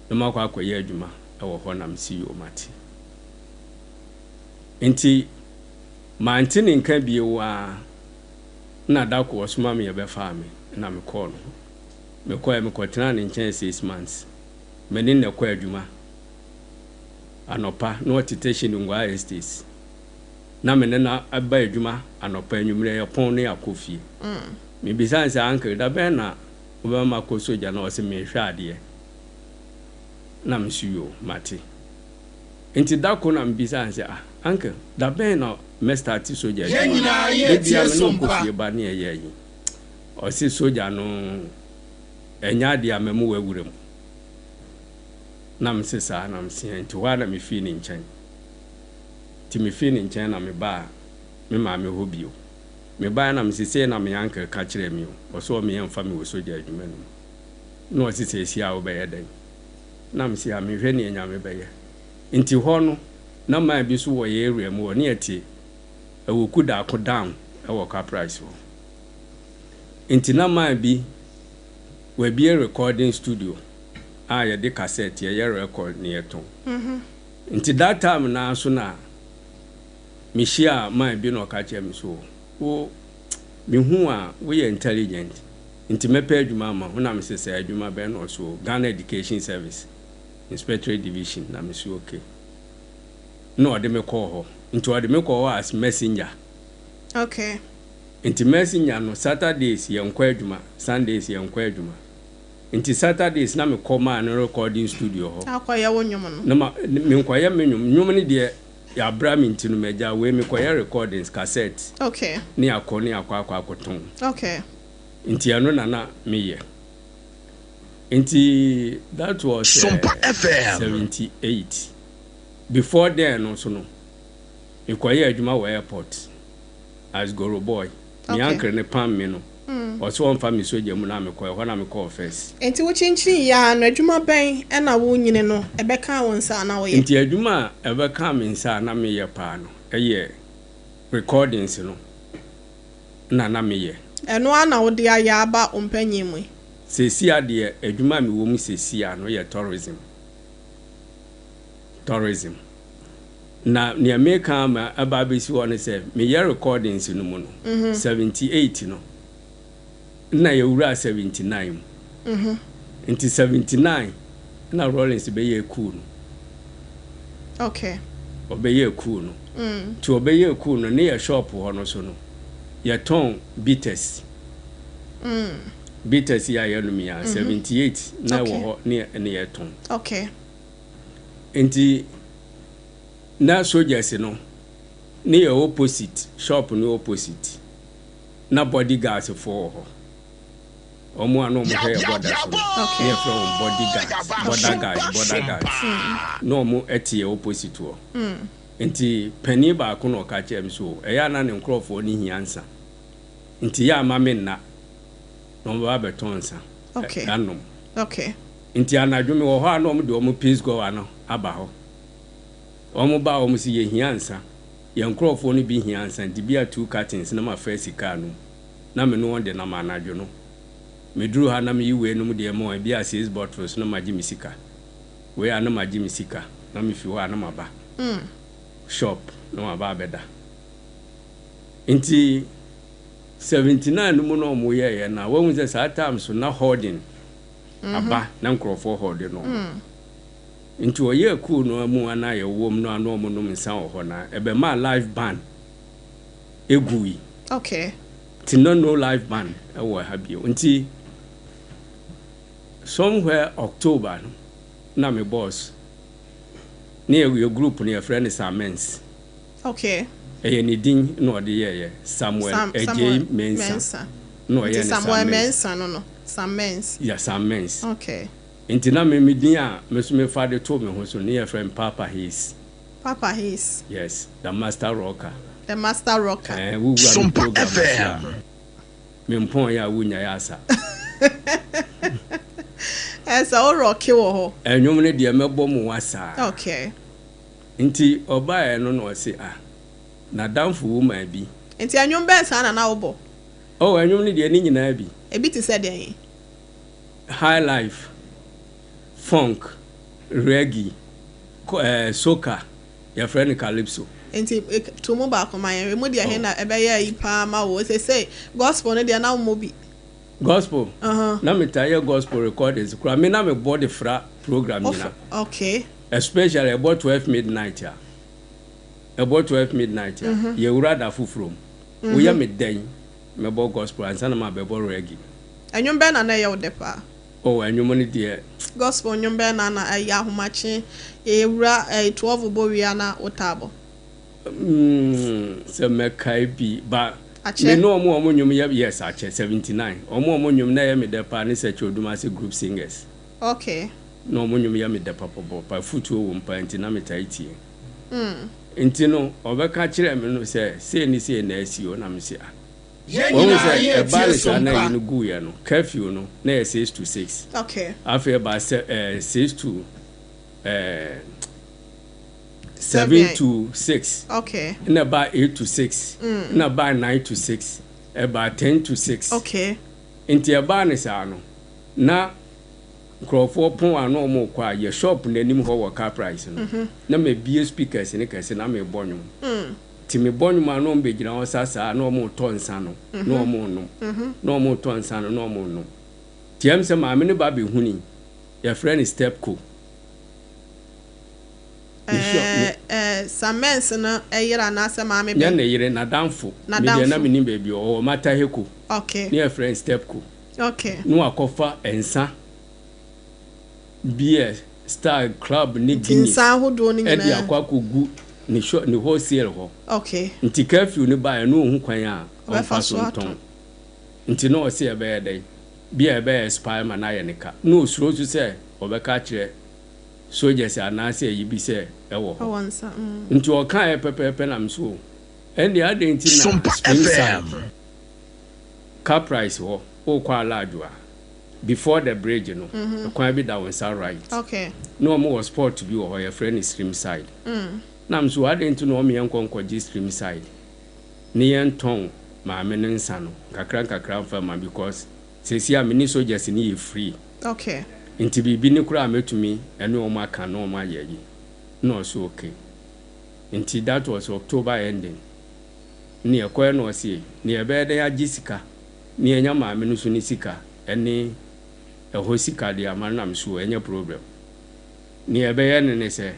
na makɔ akɔyɛ adwuma wɔ hɔ na mese yoo mate. Nti mante ne nka bio ara na da koro ɔsoma me yɛbɛfaa me na mekɔɔ no hɔ. Mekɔɛ mekɔtenaa ne nkyɛn 6 months. Me ne no kɔ adwuma anɔpa na ɔte Teshie Nungua Estates. Na me ne no ba adwuma anɔpa, anwummerɛ yɛpɔn na yɛakɔ fie. Mebisa no sɛ, Uncle, da bɛn na wobɛma makɔ sogya? Na ɔse mehwɛ adeɛ. Na mese yoo, mate. Nti da koro na mebisa no sɛ, ah, uncle, da bɛn na mɛstarte sogya Yɛn adwuma? nyinaa Da yɛretie biara me ne wo kɔ Sompa. fie ba ne ɛyɛ ayi. Ɔse sogya no ɛnyɛ adeɛ a mɛma woawura mu. Na mese saa na mese ɛn. Nti hɔ ara na mefii ne nkyɛn. Nti mefii ne nkyɛn na mebaa me maame hɔ bio. Mebaeɛ na mese sei na me uncle ka kyerɛɛ me o, ɔse ɔme ɛmfa me wɔ sogya adwuma no mu. Na ɔse seesei a wobɛyɛ dɛn? Na mese a mehwɛ nea Nyame bɛyɛ. Nti hɔ no na man bi so wɔ yɛ area mu hɔ ne yɛte Awuku Daako down wɔ Caprice hɔ. Nti na man bi wabue recording studio a yɛde cassette yɛyɛ record ne yɛtɔn. Nti that time no ara so na mehyiaa man bi na ɔka kyerɛɛ me sɛ wo mehu wo a woyɛ intelligent nti mɛpɛ adwuma ama wo na mese sɛ adwuma bɛn na ɔse o Ghana Education Service Inspectorate Division na mese okay na ɔde me kɔɔ hɔ nti ɔde me kɔɔ hɔ as messenger. Nti messenger no Saturdays yɛnkɔ adwuma, Sundays yɛnkɔ adwuma. Nti Saturdays na mekɔ maa no recording studio hɔ. Akɔyɛ wo nnwom no. Na ma menkɔyɛ me nnwom. Nnwom no deɛ yɛabra me nti no magya wei mekɔyɛ recordings, cassette. Ne akɔ ne akɔ akɔ akɔtɔn. Nti ɛno na na meyɛ. Nti that was Sompa FM. 78. Before then no nso no, mekɔyɛɛ adwuma wɔ airport as goro boy. Me uncle no pam me no, ɔse ɔmfa me sogya mu na mekɔɛ, hɔ na mekɔɔ first. Nti wo kyinkyin yi ara no, adwuma bɛn na wo nyini no ɛbɛkaa wo nsa a na woyɛ? Nti adwuma a ɛbɛkaa me nsa a na meyɛ paa no yɛ recordings no na na meyɛ. Ɛno ara na wode ayɛ aba wo mpanyin mu yi? Sesia deɛ adwuma a mewɔ mu sesia no yɛ tourism. Tourism. Na nea meka ama aba abɛsi hɔ ne sɛ, meyɛ recordings no mu no, 78 no, na yɛwuraa 79 mu. Nti 79 na Rawlings bɛyɛɛ coup no. Ɔbɛyɛɛ coup no. Nti ɔbɛyɛɛ coup no, ne yɛ shop hɔ no so no, yɛtɔn bitters. Bitters yi a yɛnom yi a, 78 na ɛwɔ hɔ ne yɛtɔn. Nti na soldiers no ne yɛ opposite, shop no opposite, na bodyguards foɔ wɔ hɔ. Wɔn a na wɔn hwɛ yɛ border so no, ne yɛfrɛ wɔn bodyguards, border guards, border guards. Na wɔn te yɛ opposite hɔ. Nti panin baako na ɔka kyerɛɛ me sɛ o, ɛyɛ a na ne nkurɔfoɔ no hia nsa. Nti yɛ a ma me nna na wɔn bɛba abɛtɔn nsa anom. Nti anadwo mewɔ hɔ a na wɔn de wɔn peace goer no aba hɔ. Wɔn ba a wɔn se yɛhia nsa. Yɛn nkurɔfoɔ no bi hia nsa nti bi a two cartons na mafa asi car no mu. Na me ne wɔn de nam anadwo no. Meduru ha na meyi weinom deɛ ma wɔn, ebi a six bottles na magye me sika. Wei a na magye me sika na mefi hɔ a na maba shop na maba abɛda. Nti 79 no mu na wɔn yɛeɛ no a, woahu sɛ saa time so na hoarding aba na nkurɔfoɔ hoard no. Nti ɔyɛɛ coup no mu a na yɛwɔ mu no a na wɔnom nsa wɔ hɔ no a, ɛbɛmaa live band egui. Nti na no live band wɔ ha bio. Nti somewhere October no na me boss ne yɛ group no yɛfrɛ no Samens. Ɛyɛ ne din na ɔde yɛeɛ, Samuel Adjei Samuel Mensah Mensah. na Nti ɔyɛɛ no Samuel Samens. Mensah no no, Samens. Yeah, Samens. Nti na me me din a me nso mefa de too me ho so no ne yɛfrɛ me Papa Hayes. Papa Hayes. Yes, the master rocker. The master rocker. Ɛɛ, wowura me Sompa program ase a, FM. me mpɔn yɛ a wonyae asa. Ɛsɛ wo rocke wɔ hɔ. Ɛnwom no deɛ mɛbɔ mo wa saa. Nti ɔbaeɛ no na ɔse ah, n'adamfo woman bi. Nti ɛnwom bɛn saa na na wobɔ? Oh, ɛnwom no deɛ ne nyinaa bi. Ebi te sɛ deɛn? High life, funk. Reggae, soca, yɛfrɛ no calypso. Nti to mu baako ma yɛn. Emu deɛ he na ɛbɛyɛ ayi paa ma wo? Seesei gospel no deɛ, na wommɔ bi? Gospel? Na metaa yɛ gospel recordings koraa. Me na mebɔ de fra program nyina. Especially ɛbɔ 12 midnight a. Ɛbɔ 12 midnight a, yɛwura da foforɔ mu. Woyɛ me dɛn, mɛbɔ gospel ansa na mabɛbɔ reggae. Ɛnwom bɛn na na ɛyɛ wo dɛ paa? Oh, ɛnwom no deɛ. Gospel nnwom bɛn na na ɛyɛ ahomakye, yɛwura 12 bɔ wie a na wotaa bɔ? Sɛ mɛkae bi ba. Akyɛ. Me ne ɔmo a ɔmo nnwom yɛ, yes, akyɛ, 79. Ɔmo a ɔmo nnwom na ɛyɛ me dɛ paa ne Sɛkyɛ Odumase Group Singers. Na ɔmo nnwom yɛ me dɛ papapapa, afutuo wɔ mu paa nti na metaa tie. Nti no ɔbɛka kyerɛɛ me no sɛ sei ne sei na asi o, na me se ah. Yɛn Wahu nyinaa sɛ yɛretie ɛbaa ne saa na Sompa. ayi no guiɛ no, curfew no na ɛyɛ 6 to 6. Afei ɛbaa sɛ 6 to 7 7. to 6. Ɛna ɛbaa 8 to 6. Ɛna ɛbaa 9 to 6. Ɛbaa 10 to 6. Nti ɛbaa ne saa no, na nkurɔfoɔ pɔn a na wɔn rekɔ a, yɛ shop n'anim hɔ wɔ Car Price no, na mabie speakers ne kɛse na mebɔ nnwom. Nti mebɔ nnwom a, na wɔn bɛgyina hɔ sa saa na wɔn retɔ nsa no na wɔn renom, na wɔn retɔ nsa no na wɔn renom. Nti ɛm sɛ maame no ba bɛhuni, yɛfrɛ no Stepco. Ne shop ne Samens no yere anaasɛ maame Nyɛ bɛn? ne yere, n'adamfo. Me deɛ na N'adamfo. menim baabi ɔwɔ, Mataheko. Ne yɛfrɛ no Stepco. Na wakɔfa nsa, beer, Star, Club ne Nti Guinness nsa ahodoɔ no ɛde nyinaa. akɔ akɔgu ne shop, ne wholesale hɔ. Nti curfew no baeɛ no, ɔnhu kwan a Ɔbɛfa ɔmfa so so ntɔn. atɔn. Nti na ɔse ɛbɛyɛ dɛn? Bi a ɛbɛyɛ expire ma no ayɛ ne ka. Na osuro nso sɛ ɔbɛka akyerɛ soldiers anaasɛ ayi bi sɛ ɛwɔ hɔ. Ɛwɔ nsa. Nti ɔkaeɛ pɛpɛɛpɛ na me so o. Ɛndeɛ adɛn nti na Sompa Spring Side FM. Car Price hɔ, wokɔ Alaadwo a, before the bridge no, ɛkwan bi da wo nsa right. Na ɔmo wɔ spot bi wɔ hɔ, yɛfrɛ no Stream Side. Na me so adɛn nti na ɔmo yɛnkɔ nkɔgye Stream Side ne yɛntɔn maame no nsa no nkakra nkakra mfa ma, because seesei a me ne soldiers no yɛ free. Nti biribi ne koraa a mɛtumi ɛne ɔmo aka na ɔmo ayɛ yi. Na ɔso okay. Nti that was October ending. Ne yɛkɔɛ na ɔse ne yɛbɛyɛ dɛn agye sika ne yɛnya maame no so ne sika ɛne ɛhɔ sika de ama no, na me so ɛnyɛ problem. Ne yɛbɛyɛ no ne sɛ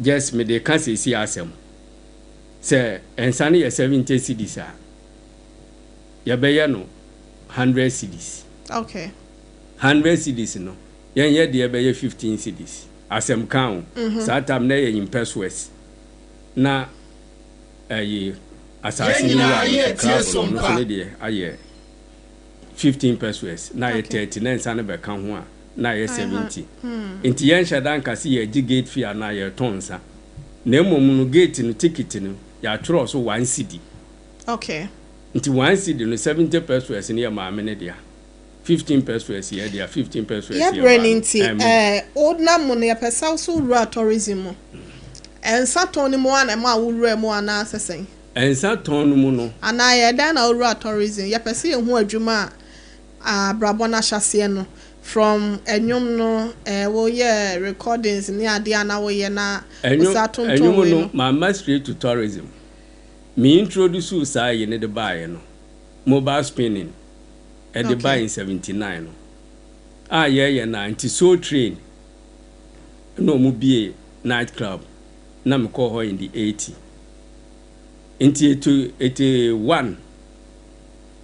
just mede ka seesei asɛm sɛ nsa no yɛ 70 cedis a, yɛbɛyɛ no 100 cedis. 100 cedis no, yɛnyɛ deɛ ɛbɛyɛ 15 cedis. Asɛm ka o. Saa time na ɛyɛ in pesewas na ɛyi asase Yɛn no nyinaa wura no yɛretie club no, ɔno nso Sompa. ne deɛ ayɛ 15 pesewas na ayɛ 30, na nsa no bɛka ho a na ayɛ 70. Nti yɛnhyɛ da nka sɛ yɛgye gate fee anaa yɛtɔn nsa, na mmom no gate no ticket no yɛatwerɛ so 1 cedi. Nti 1 cedi no, 70 pesewas no yɛ maame no dea, 15 pesewas yɛ dea, 15 pesewas yɛ Yɛbrɛ ba no no. nti Ɛmi wonam mu no, yɛpɛ sɛ wo so wura tourism mu. Nsa tɔn no mu a na ɛma a wowura mu anaasɛ sɛn? Nsa tɔn no mu no. Anaa yɛ dɛn na wowura tourism? Yɛpɛ sɛ yɛhu adwuma a abrabɔ no ahyɛseɛ no from ɛnwom no, woyɛ recordings ne adeɛ a na woyɛ na Ɛnwom wosa tontɔn ɛnwom wei no no. Mama straight to tourism. Me introduce saa yi ne de baeɛ no, mobile spinning ɛde bae in 79 no a yɛyɛ na nti Soul Train na ɔmo bie night club na mekɔɔ hɔ in the 80. Nti 81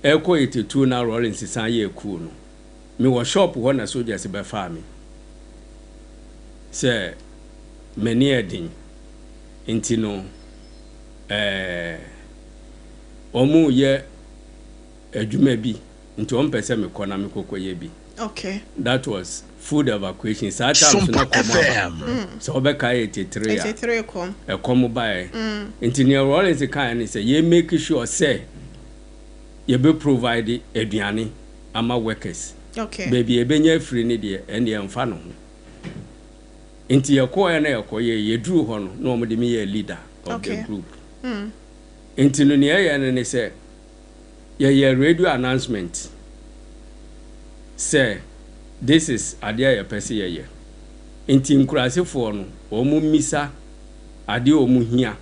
ɛkɔ 82 na Rawlings san yɛ coup no, mewɔ shop hɔ na soldiers bɛfaa me sɛ m'ani ɛden. Nti no ɔmo yɛ adwuma bi nti ɔmo pɛ sɛ mekɔ na mekɔkɔ yɛ bi. That was food evacuation. Saa time so na Sompa kɔm aba. FM. Sɛ wɔbɛka 83 a, 83 kɔm. Ɛkɔm baeɛ. Nti nea Rawlings kaeɛ ne sɛ yɛ make sure sɛ yɛbɛ provide aduane ama workers. Baabi a yɛbɛnya afiri ne deɛ, ɛndeɛ ɛmfa no ho. Nti yɛkɔɛ na yɛkɔyɛ, yɛduru hɔ no na wɔde me yɛ leader of the group. Nti no nea ɛyɛ no ne sɛ yɛyɛ radio announcement sɛ this is adeɛ a yɛpɛ sɛ yɛyɛ. Nti nkurasefoɔ no, wɔn mmisa adeɛ a wɔn hia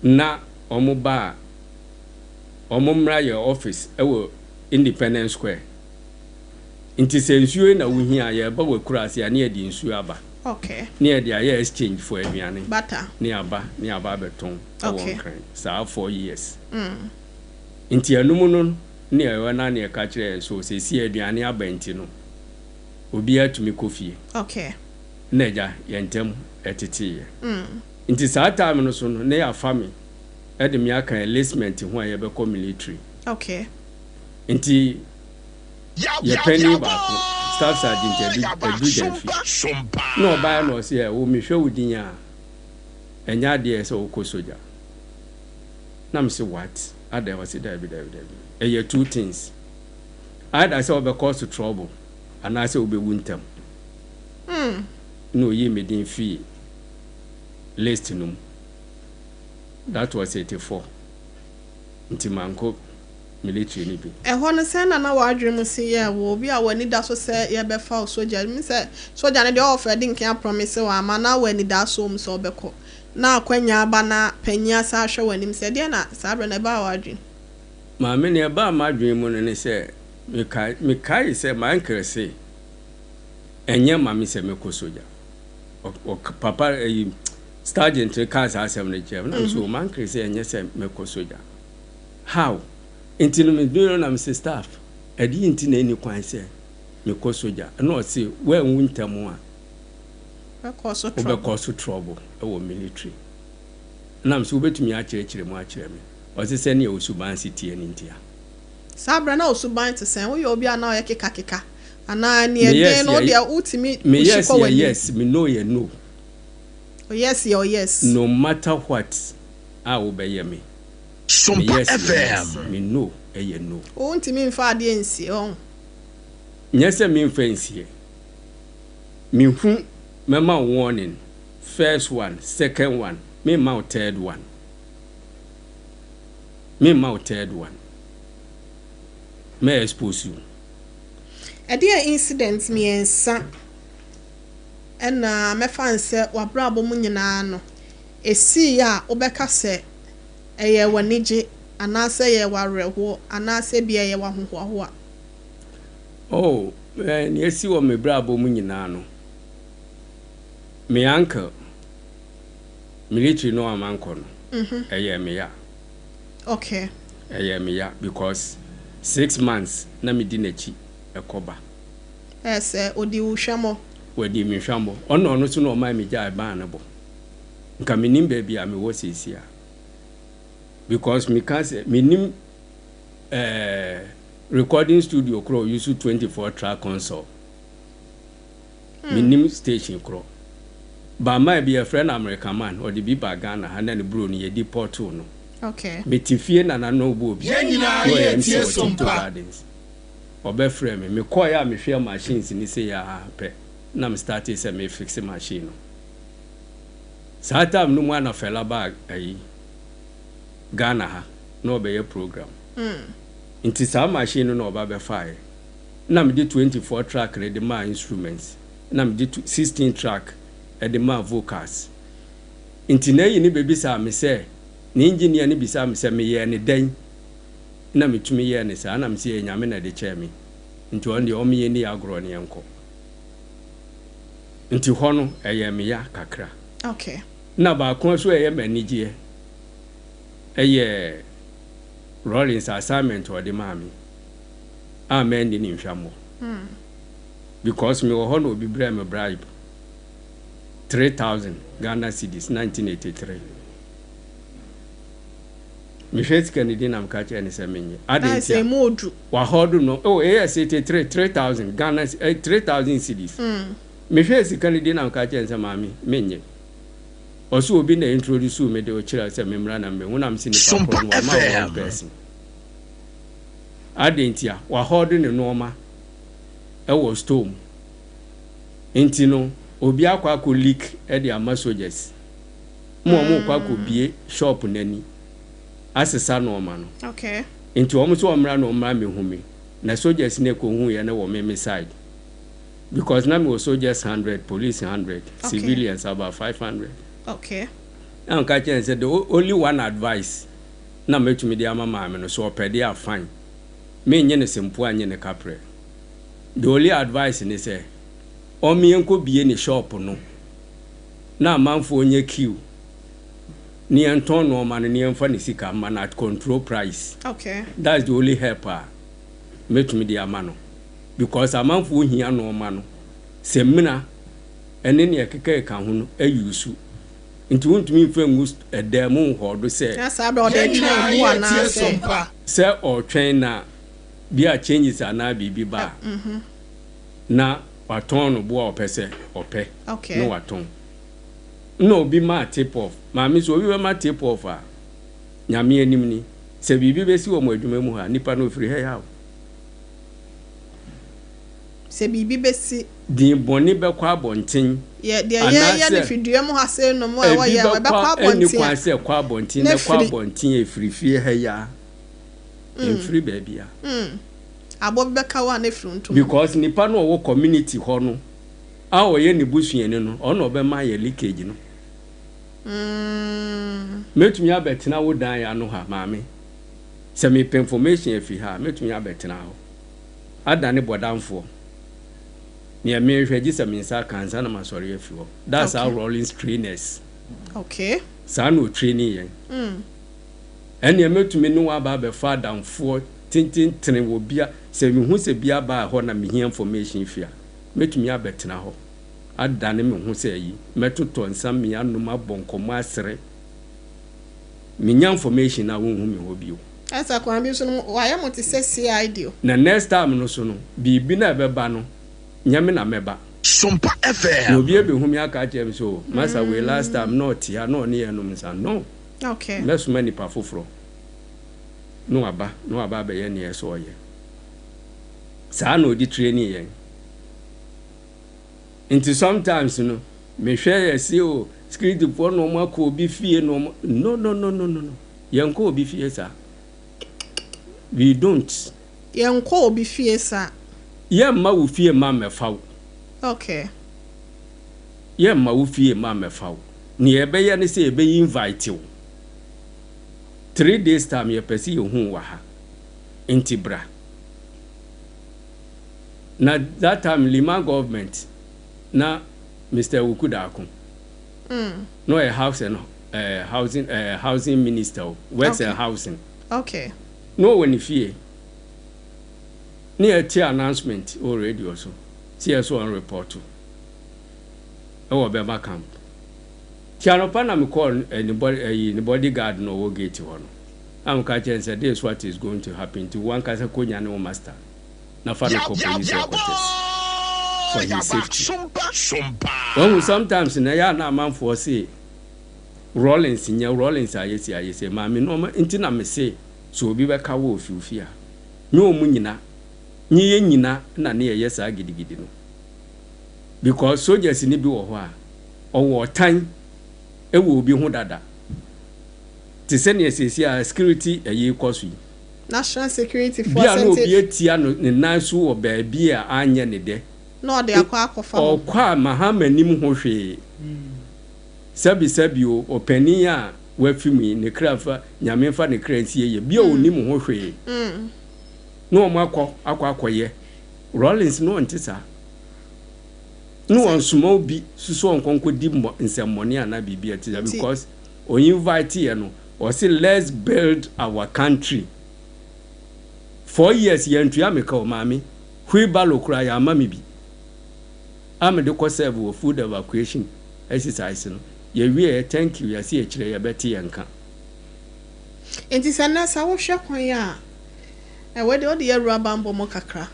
na wɔn ba a, wɔn mmra yɛn office wɔ Independence Square. Nti sɛ nsuo yi na wo hia a, yɛreba w'akuraase a ne yɛde nsuo aba. Okay. Ne yɛde ayɛ exchange for aduane. Butter. Ne aba, ne aba abɛtɔn wɔ Okay. Nkran saa 4 years. Nti ɛno mu no ne ɛwɔ na ne yɛka kyerɛ yɛn so seesei aduane aba nti no, obiara tumi kɔ fie. Na agya yɛn ntam ɛteteeɛ. Nti saa time no so no, ne yɛafa me ɛde me aka enlistment ho a yɛbɛkɔ military. Nti yɛ panin baako, Staff Sergeant Adu Adu Gyamfi, na ɔbaeɛ na ɔse ɛ wo mehwɛ wo din a, ɛnyɛ adeɛ sɛ wokɔ sogya. Na mese, "What? Adɛn?" Ɔse, "Daabi, daabi, daabi, ɛyɛ two things: either sɛ wobɛkɔ so trouble anaasɛ wobɛwu ntɛm." Na oyii me din fii list no mu. That was 84, nti mankɔ military no bi. Ɛhɔ no, sɛn na na w'adwene mu si yɛ wo obi a w'ani da so sɛ yɛbɛfa wo sogya mi sɛ sogya no deɛ, ɔwɔ fɛ de nkan promise wɔ ama na w'ani da so mu sɛ ɔbɛkɔ na akwanya aba na panyin asa ahwɛ w'anim sɛ deɛ, na saa berɛ no ɛbaa w'adwene? Maame, nea ɛbaa m'adwene mu no ne sɛ mekae sɛ m'uncle se ɛnyɛ ma me sɛ mɛkɔ sogya. Papa ayi sergeant no kaa saa asɛm no kyerɛ me na mesɛ, "M'uncle sɛ ɛnyɛ sɛ mɛkɔ sogya, how?" Nti no medwene no na mesɛ, "Staff, ɛdeɛ nti na ɛni kwan sɛ mekɔ sogya?" Ɛna ɔse, "Woanwu ntɛm a, wobɛkɔ so trouble ɛwɔ military." Nam sɛ, "Wobɛtumi akyerɛkyerɛ mu akyerɛ me?" Ɔse, "Sɛnea wo suban si teɛ no ntia." Saa berɛ na wo suban te sɛn? Woyɛ obi a na ɔyɛ kekakeka anaa neɛ den no wodeɛ wotumi Me yes yɛ yes, me no yɛ no. O yes yɛ o yes. No matter what a wobɛyɛ me, me yes yɛ yes, me no ɛyɛ no. Wontumi mfa adeɛ nsie ɔho? Nyɛ sɛ memfa nsie. Mehu mɛma wo warning first one, second one, memma wo third one, memma wo third one, mɛ expose you. Ɛdeɛ incident 3 ɛna mɛfa n sɛ w'abrabɔ mu nyinaa no esii a wobɛka sɛ ɛyɛ w'anigye anaasɛ ɛyɛ w'awerɛhoɔ anaasɛ bi ɛyɛ w'ahohoahoa? Oh, nea esi wɔ me brabɔ mu nyinaa no, me uncle military no a mankɔ no, ɛyɛ me ya. Ɛyɛ me ya because 6 months na medi n'akyi ɛkɔba. Ɛyɛ sɛ odi wo hwɛmmɔ. Wadi me hwɛmmɔ. Ɔno so na ɔmaa me gyae band no bɔ. Nka menim baabi a mewɔ seesie a, because meka sɛ menim recording studio korɔ use 24 track console. Menim station korɔ baamaa bi yɛfrɛ no American Man, ɔde bi ba Ghana ha na ne buro no yɛdi pɔtoo no. Mete fie na nano bɔ obi Yɛn na nyinaa ɔyɛ yɛ MC tie wɔ Tiptoe Sompa. Gardens. Ɔbɛfrɛ me, mekɔɛ a mehwɛ machines ne sɛ yɛa pɛ na me start sɛ me fix machine no. Saa time no mu ana Fela baa ayi Ghana ha na ɔbɛyɛ program. Nti saa machine no na ɔba bɛfaeɛ na mede 24 track no de maa instruments, na mede 16 track de maa vocals. Nti na ayi ne bɛbisaa me sɛ ne engineer no bisaa me sɛ meyɛɛ ne dɛn na metumi yɛɛ ne saa, na mesɛ yɛ Nyame na ɛde kyɛɛ me, nti ɔno deɛ ɔmeyɛ ni agorɔ ne yɛnkɔ. Nti hɔ no ɛyɛ me ya kakra. Na baako nso a ɛyɛ m'anigyeɛ ɛyɛ Rawlings assignment a ɔde maa me a manni ne nhwammɔ, because mewɔ hɔ na obi brɛɛ me bribe 3000 Ghana cedis 1983. Mehwɛ sika no din na meka kyerɛ ne sɛ menyɛ ade. Na nti sɛ a emu odu. Wahɔdo no, oh, AS 83 3000 Ghana 3000 cedis. Mehwɛ sika no din na meka kyerɛ ne sɛ, "Maame, menyɛ." Ɔso obi na introduce me de ɔkyerɛ sɛ memmra na mmɛhu na mese nipa Sompa korɔ no wama wrong FM. person. Ade nti a wahɔdo ne nneɛma ɛwɔ store mu nti no, obi akɔ leak ɛde ama soldiers ma ɔmo kɔ akɔ bie shop n'ani asesa nneɛma no. Nti wɔn nso wɔmmra na wɔmmra mmɛhu me, na soldiers no ɛkɔhu yɛ no wɔ me side. Because na mewɔ soldiers 100, police 100, civilians about 500. Na meka kyerɛ no sɛ the only one advice na mɛtumi de ama maame no, sɛ ɔpɛ deɛ a fine. Mennye no sempoa nnye no kaprɛ. The only advice ne sɛ ɔmmeɛ nkɔbie ne shop no na amanfoɔ nyɛ queue ne yɛntɔn nnoɔma no ne yɛmfa ne sika mma no at control price. That's the only help a mɛtumi de ama no because amanfoɔ hia nnoɔma no samina ne nea ɛkekakeka ho no use nti wontumi mfa ngu dan mu nhɔɔdo sɛ Na saa berɛ ɔde Yɛn retwɛn nyinaa mmoa yɛretie anaasɛ. Sompa. sɛ ɔretwɛn na bi a changes anaa biribi ba a na watɔn no bo a ɔpɛ sɛ ɔpɛ na watɔn. Nna obi maa tip off. Maame sɛ obi bɛma tip off a, Nyame anim ni, sɛ biribi bɛsi wɔ mo adwuma mu ha a, nipa no ɔfiri ha yi aw. Sɛ biribi bɛsi. Din bɔne bɛkɔ abɔnten. Yɛ, deɛ yɛreyɛ no Anaasɛ. firi dua mu ha sei nom a ɛwɔ Ebi yɛn hɔ, bɛkɔ ɛbɛkɔ ɛnni abɔnten kwan a, sɛ ɛkɔ abɔnten, na na ɛkɔ afiri. abɔnten a ɛfiri fie ha yi ara, ɛmfiri baabiara. Aboɔ bi bɛka wo a na afiri wo ntoma mu. Because nipa no a ɔwɔ community hɔ no a ɔyɛ ne busuani no, ɔno na ɔbɛma ayɛ leakage no. Mɛtumi abɛtena wo dan ano ha, maame. Sɛ mepɛ information afi ha a, mɛtumi abɛtena hɔ adane bɔdamfoɔ. Neɛ merehwɛ, gye sɛ me nsa aka ansa na masɔre afi hɔ. That's how Rawlings train us. Saa na ɔtraini yɛn. Ɛnneɛ mɛtumi ne wo aba abɛfa adamfoɔ tententene wɔ bia, sɛ mehu sɛ bi aba hɔ na mehia information fi a, mɛtumi abɛtena hɔ adane me ho sɛ ayi, mɛtotɔ nsa mea anom abɔ nkɔmmɔ asere. Menya information a wonhu me hɔ bio. Ɛsɛ kwan bi so no wayɛ mo te sɛ CID o. Na next time no so no, biribi no a ɛbɛba no, nyɛ me na mɛba. Sompa Na FM. obi abɛhu me aka akyerɛ me sɛ oh, masa wei last time na ɔte ha na ɔne yɛn nom nsa. No! Mɛsoma nipa foforɔ na waba na waba abɛyɛ nea ɛsɛ ɔyɛ. Saa na ɔde training yɛn. Nti sometimes no, mehwɛ yɛ se o, security foɔ na wɔn akɔ obi fie na wɔn, no no no no no no, yɛnkɔ obi fie saa. We don't. Yɛnkɔ obi fie saa. Yɛmma wo fie mma mmɛfa wo. Yɛmma wo fie mma mmɛfa wo. Nea yɛbɛyɛ ne sɛ yɛbɛ invite wo. 3 days time yɛpɛ sɛ yɛhu wo wɔ ha. Nti bra. Na that time Limann government na Mister Awuku Darko na ɔyɛ house and eh, housing eh, housing minister o, works and housing. Na ɔwɔ ne fie. Ne yɛte announcement wɔ radio so sɛ yɛ so ɔn report ɛwɔ Bɛma camp. Ti anɔpa na mekɔɔ eh, ne body eh, ne bodyguard na ɔwɔ gate hɔ no. Na meka kyerɛ no sɛ this is what is going to happen nti wo ankasa kɔnya ne wo master na fa no kɔ police headquarters for his safety. Wahu sometimes na ɛyɛ a na amanfoɔ se Rawlings nyɛ Rawlings ayɛ sei ayɛ sei maame nnoɔma nti na mese sɛ obi bɛka wo wɔ fi wo fie a nyɛ ɔmo nyina nye yɛ nyina na ne yɛyɛ saa gidigidi no because soldiers no bi wɔ hɔ a ɔwɔ ɔtan wɔ obi ho dada te sɛ nea seesei a security ayi rekɔ so yi. National security Bi foɔ a na sɛ nti. obi atia no ne nan so wɔ baabi a anyɛ ne dɛ. Na ɔde akɔ akɔfa hɔ. Ɔkɔ a Mahama nnim ho hwee. Sɛbi sɛbi o, ɔpanin a wafi mu yi, ne kra mfa, Nyame mfa ne kra nsie yie, bi a ɔnnim ho hwee. Na wɔn akɔ akɔ akɔyɛ. Rawlings na ɔnte saa. Na ɔnsoma obi so sɛ ɔnkɔ nkɔdi nsɛmmɔne anaa biribi a ɛte saa because ɔ invite yɛ no, ɔse let's build our country. 4 years yɛntua me ka o, maame. Wheelbarrow koraa yɛamma me bi a mede kɔ serve wɔ food evacuation exercise no. Yɛwieɛ, thank you, yɛse akyire yɛbɛte yɛn nka. Nti sɛ nnɛ sɛ wohwɛ kwan a, wei deɛ wode yɛ awura bammɔ mu kakra.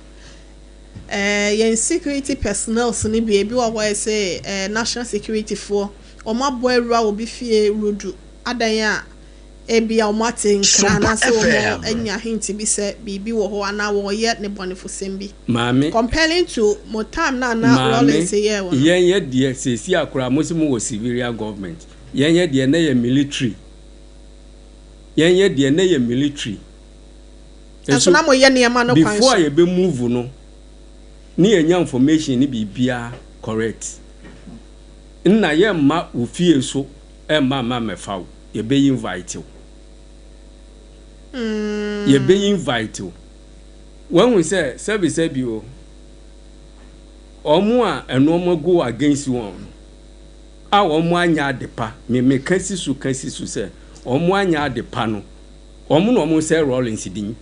Yɛn security personnels no bi, ebi wɔ hɔ a ɛsɛ national security foɔ, wɔn abɔ awura obi fie rudu adan a ebi a wɔn ate nkra Sompa anaasɛ wɔn FM. anya hint bi sɛ biribi wɔ hɔ anaa wɔreyɛ ne bɔnefosɛm bi. Maame. Comparing to mo time na na Maame, Rawlings yɛɛ wɔ no. yɛn yɛ deɛ seesei akora mo se mo wɔ civilian government, yɛn yɛ deɛ na yɛ military. Yɛn yɛ deɛ na yɛ military. Nso na mo yɛ nneɛma no kwan Before so. a yɛbɛ move no, Ne yɛnya information ne biribiara correct. Nna yɛmma wo fie so mma mma mmɛfa wo, yɛbɛ invite wo. Yɛbɛ invite wo. Wahu sɛ sɛbi sɛbi o, wɔn a nnoɔma go against wɔn no, a wɔn anyɛ ade pa, me meka si so ka si so sɛ wɔn anyɛ ade pa no, wɔn na wɔn sɛe Rawlings din.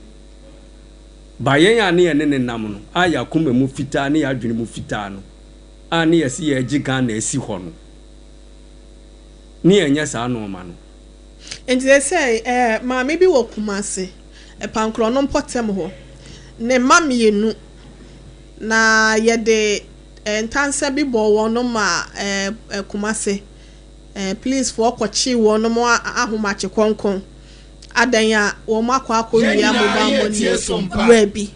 Ba yɛn a ne yɛne no nam no, a yɛn akoma mu fitaa ne yɛn adwene mu fitaa no, a ne yɛse yɛregye Ghana asi hɔ no, ne yɛnyɛ saa nnoɔma no. Nti sesei eh, maame bi wɔ Kumasi, Ɛpankorɔ no mpɔtam hɔ, ne mma mmienu, na yɛde eh, ntansa bi bɔɔ wɔn ma eh, eh, Kumasi eh, policefoɔ kɔkyee wɔn ahomakye kɔnkɔn. Adɛn a wɔn akɔ akɔwia mobile money wura bi.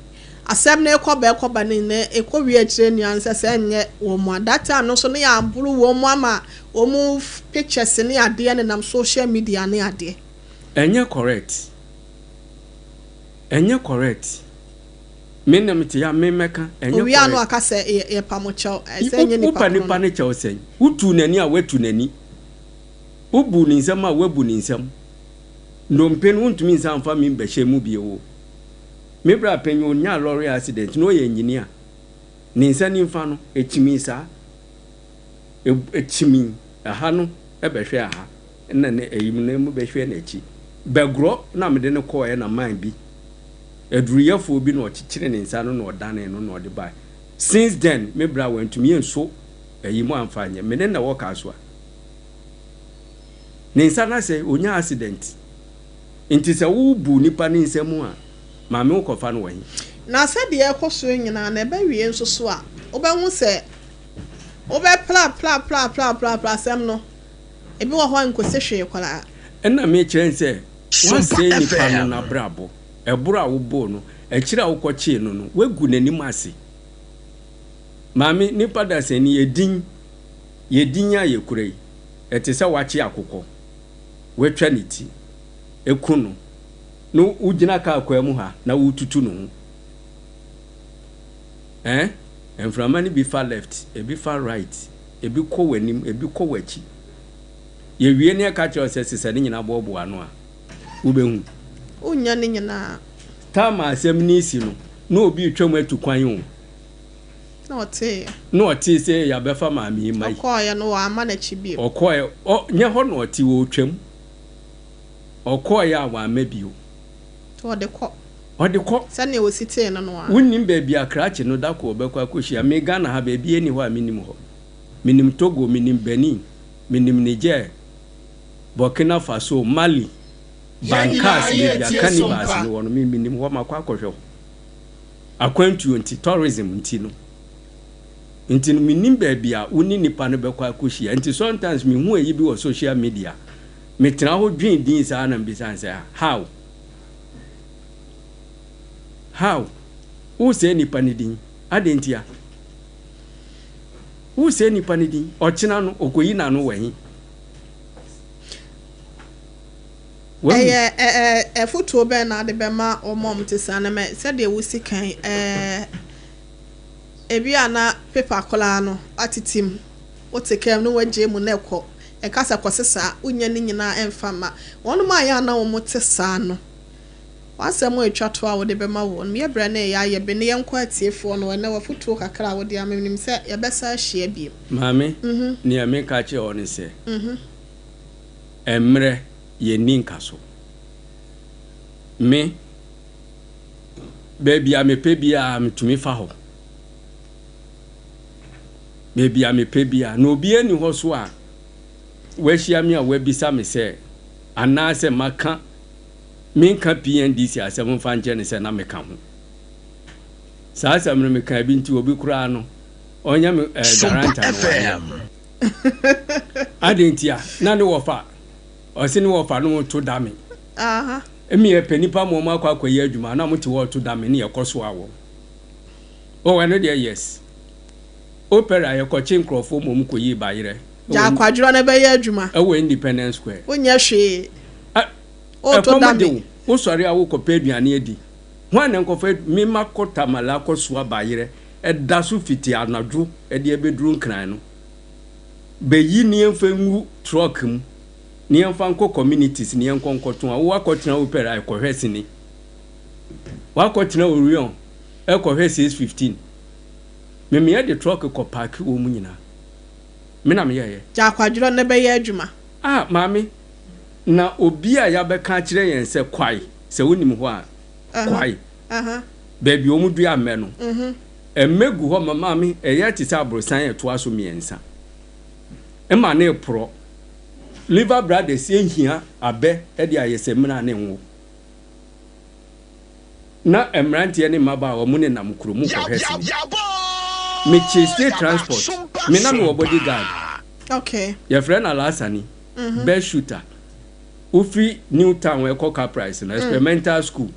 Asɛm no rekɔba rekɔba no nyinaa ɛkɔwie akyire nua no sɛ sɛ ɛnyɛ wɔn a that time no nso ne yɛaboro wɔn ama wɔn pictures ne adeɛ nenam social media ne adeɛ. Ɛnyɛ correct. Ɛnyɛ correct. Me na mete ha me mɛka ɛnyɛ Owia no correct. aka sɛ yɛpa mo kyɛw sɛ ɛnyɛ nipa Wopa korɔ nipa no. no kyɛw sɛn? Wotuu n'ani a watu n'ani. Wobu ne nsam a wabu ne nsam. Nnompe no wontumi nsan mfa me mbɛhyɛ mu bio o. Me bra panyin onyaa lorry accident na ɔyɛ engineer. Ne nsa nimfa no ekyimii saa. Ekyimii ɛha no bɛhwɛ aha na ne ɛyi mu no bɛhwɛ n'akyi. Bɛgorɔ na mede no kɔɔɛ na man bi aduruyɛfoɔ bi na ɔkyekyere ne nsa no na ɔdanee no na ɔde bae. Since then me bra wantumi anso ɛyi mu amfa anyɛ. Me ne no na ɛwɔ Kasoa. Ne nsa no asɛe, ɔnyaa accident. Nti sɛ wo bu nipa no nsa mu a, maame wo kɔfa no wɔ he? Na sɛdeɛ ɛrekɔ so yi nyinaa no, ɛbɛwie nso so a, wobɛhu sɛ wobɛprapraprapraprapra asɛm no, ebi wɔ hɔ a ɛnkɔsi hwee koraa. Ɛna mekyerɛ no sɛ, Sompa woasɛe nipa no FM. n'abrabɔ, ɛboro a woboo no, akyire a wokɔkyee no no, woagu n'anim ase. Maame, nipa dasani, edin, yɛ din a yɛkura yi, ɛte sɛ woakye akokɔ, woatwa ne ti, aku no, na wogyina kaa kwan mu ha na woretutu ne ho. Eh? Mframa no bi fa left, ebi fa right, ebi kɔ w'anim, ebi kɔ w'akyi. Yɛwie na yɛka kyerɛ wo sɛ sesa ne nyinaa boaboa ano a, wobɛhu. Wonnya ne nyinaa. Time a asɛm no resi no, na obi retwam atu kwan o. Na ɔteeɛ. Na ɔtee sɛ yɛabɛfa maame yi mma yi. Ɔkɔeɛ no, wamma n'akyi bio. Ɔkɔeɛ, ɔ, nyɛ hɔ na ɔte, ɔretwam. Ɔkɔeɛ a wamma bio. Nti ɔde kɔ. Ɔde kɔ. Sɛdeɛ ɔsi tee no no ara. Wonnim baabi a krakye no da ko ɔbɛkɔ akɔhyia. Me Ghana ha, baabiara nni hɔ a mennim hɔ. Menim Togo, menim Benin, menim Niger, Burkina Faso, Mali, Yɛn nyinaa Bankas, baabi a yɛretie cannibals Sompa. no wɔ no, me menim hɔ, makɔ akɔhwɛ hɔ. Akwantuo nti, tourism nti no. Nti no mennim baabi a wo ne nipa no bɛkɔ akɔhyia. Nti sometimes mehu ayi bi wɔ social media, metena hɔ dwen din saa na mebisa no sɛ, how? How? Wosɛe nipa no din. Adɛn ntia? Wosɛe nipa no din. Ɔkyena no, ɔkɔyi n'ano wɔ he? Wahu? Ɛyɛ ɛ ɛ afotuo bɛn na wode bɛma wɔn a wɔte saa no mɛ sɛdeɛ wosi kan ɛ ebi a na paper koraa no atete mu wote kaa mu na woagyae mu na ɛkɔ ɛka sɛ kɔsesa a wonnya ne nyinaa ɛmfa mma wɔnom a ɛyɛ a na wɔte saa no w'asɛm a ɛtwa toɔ a wode bɛma wɔn yɛ berɛ no ɛyɛ ayɛ be ne yɛnkɔ atiefoɔ no ɛnɛ w'afotuo kakra a wode ama menim sɛ yɛbɛsan ahyia bio. Maame, nea meka kyerɛ wo ne sɛ, mmerɛ yɛnni nkaso. Me, baabi a mepɛ biara metumi fa hɔ. Baabi a mepɛ biara. Na obiara nni hɔ so a wahyia me a wabisa me sɛ anaasɛ maka menka PNDC asɛm mfa nkyerɛ no sɛ na meka ho. Saa asɛm no mekaa bi nti obi koraa no ɔnyɛ me eh, Sompa guarantor no wanyɛ. FM. Adɛn ntia? Na ne wɔfa, ɔse ne wɔfa no to dame. Aha. Emi yɛpɛ nipa ma wɔn akɔ akɔyɛ adwuma na wɔte hɔ reto dame ne yɛkɔ soa wɔn. Oh ɛno deɛ yes. Opera yɛkɔkye nkurɔfoɔ ma wɔn kɔyii bayerɛ Gya ɛwɔ akwadworɔ no bɛyɛ adwuma. ɛwɔ Independence Square. Wonyɛ hwee. Ɛ Woreto ɛkɔm de dame. wo, wosɔre a wokɔpɛ aduane adi. Hwan na nkɔfa adu me makɔ Tamale akɔsoa bayerɛ. da so fiti anadwo de abɛduru Nkran no, bɛyi ne yɛmfa ngu truck mu ne yɛmfa nkɔ communities ne yɛnkɔ nkɔtɔn a, wo akɔtena Opera ɛkɔhwɛ sini. Wakɔtena Orion ɛkɔhwɛ 6:15. Me meɛ de truck kɔ paake wɔn mu nyinaa. Me na meyɛeɛ. Gya akwadworɔ na bɛyɛ adwuma. Ah maame, na obi a yabɛka akyerɛ yɛn sɛ kwae, sɛ wonim hɔ a, kwae, baabi a wɔdua mmɛ no, mmɛ gu hɔ ma maame, ɛyɛ te sɛ aborosan a ɛtoa so mmiɛnsa, ɛma no reporɔ. Liver Brothers hia abɛ de ayɛ samina ne ngo. Na mmeranteɛ ne mmabaawa mu nenam kuro mu kɔhwɛ sini. Mekyee state transport, me na mewɔ body guard. Okay. Yɛfrɛ no Alasani, best shooter. Wofiri New Town ɛkɔ Caprice no, experimental school.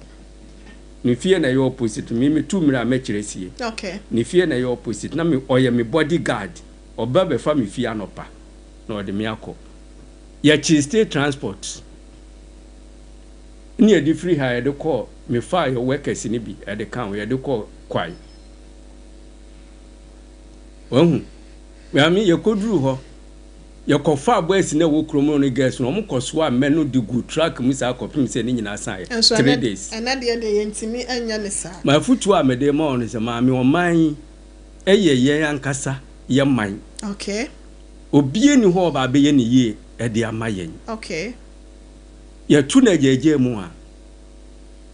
Ne fie na ɛyɛ opposite. Me metu mmerɛ a mɛkyerɛ sie. Okay. Ne fie na ɛyɛ opposite. Na me ɔyɛ me body guard. Ɔba bɛfa me fie anɔpa na ɔde me akɔ. Yɛkyee state transport. Ne yɛde firi ha yɛde kɔɔ, mefaa yɛ workers no bi ɛde ka ho, yɛde kɔɔ Kwae. Wahu? Maame, yɛkɔduruu hɔ, yɛkɔfaa boys no a ɛwɔ kurom no ne girls no, wɔn kɔsoaa mmɛ no de guu truck mu saa kɔpem sɛ ne nyinaa saeɛ. Nso Three ɛnɛ days. ɛnɛ deɛ deɛ yɛntumi nyɛ no saa. M'afotuo a mede rema wo ne sɛ, maame, ɔman yi yɛ yɛn ankasa yɛn man. Okay. Obiara nni hɔ a ɔba abɛyɛ no yie de ama yɛn. Okay. Yɛto no agyaagyaa mu a,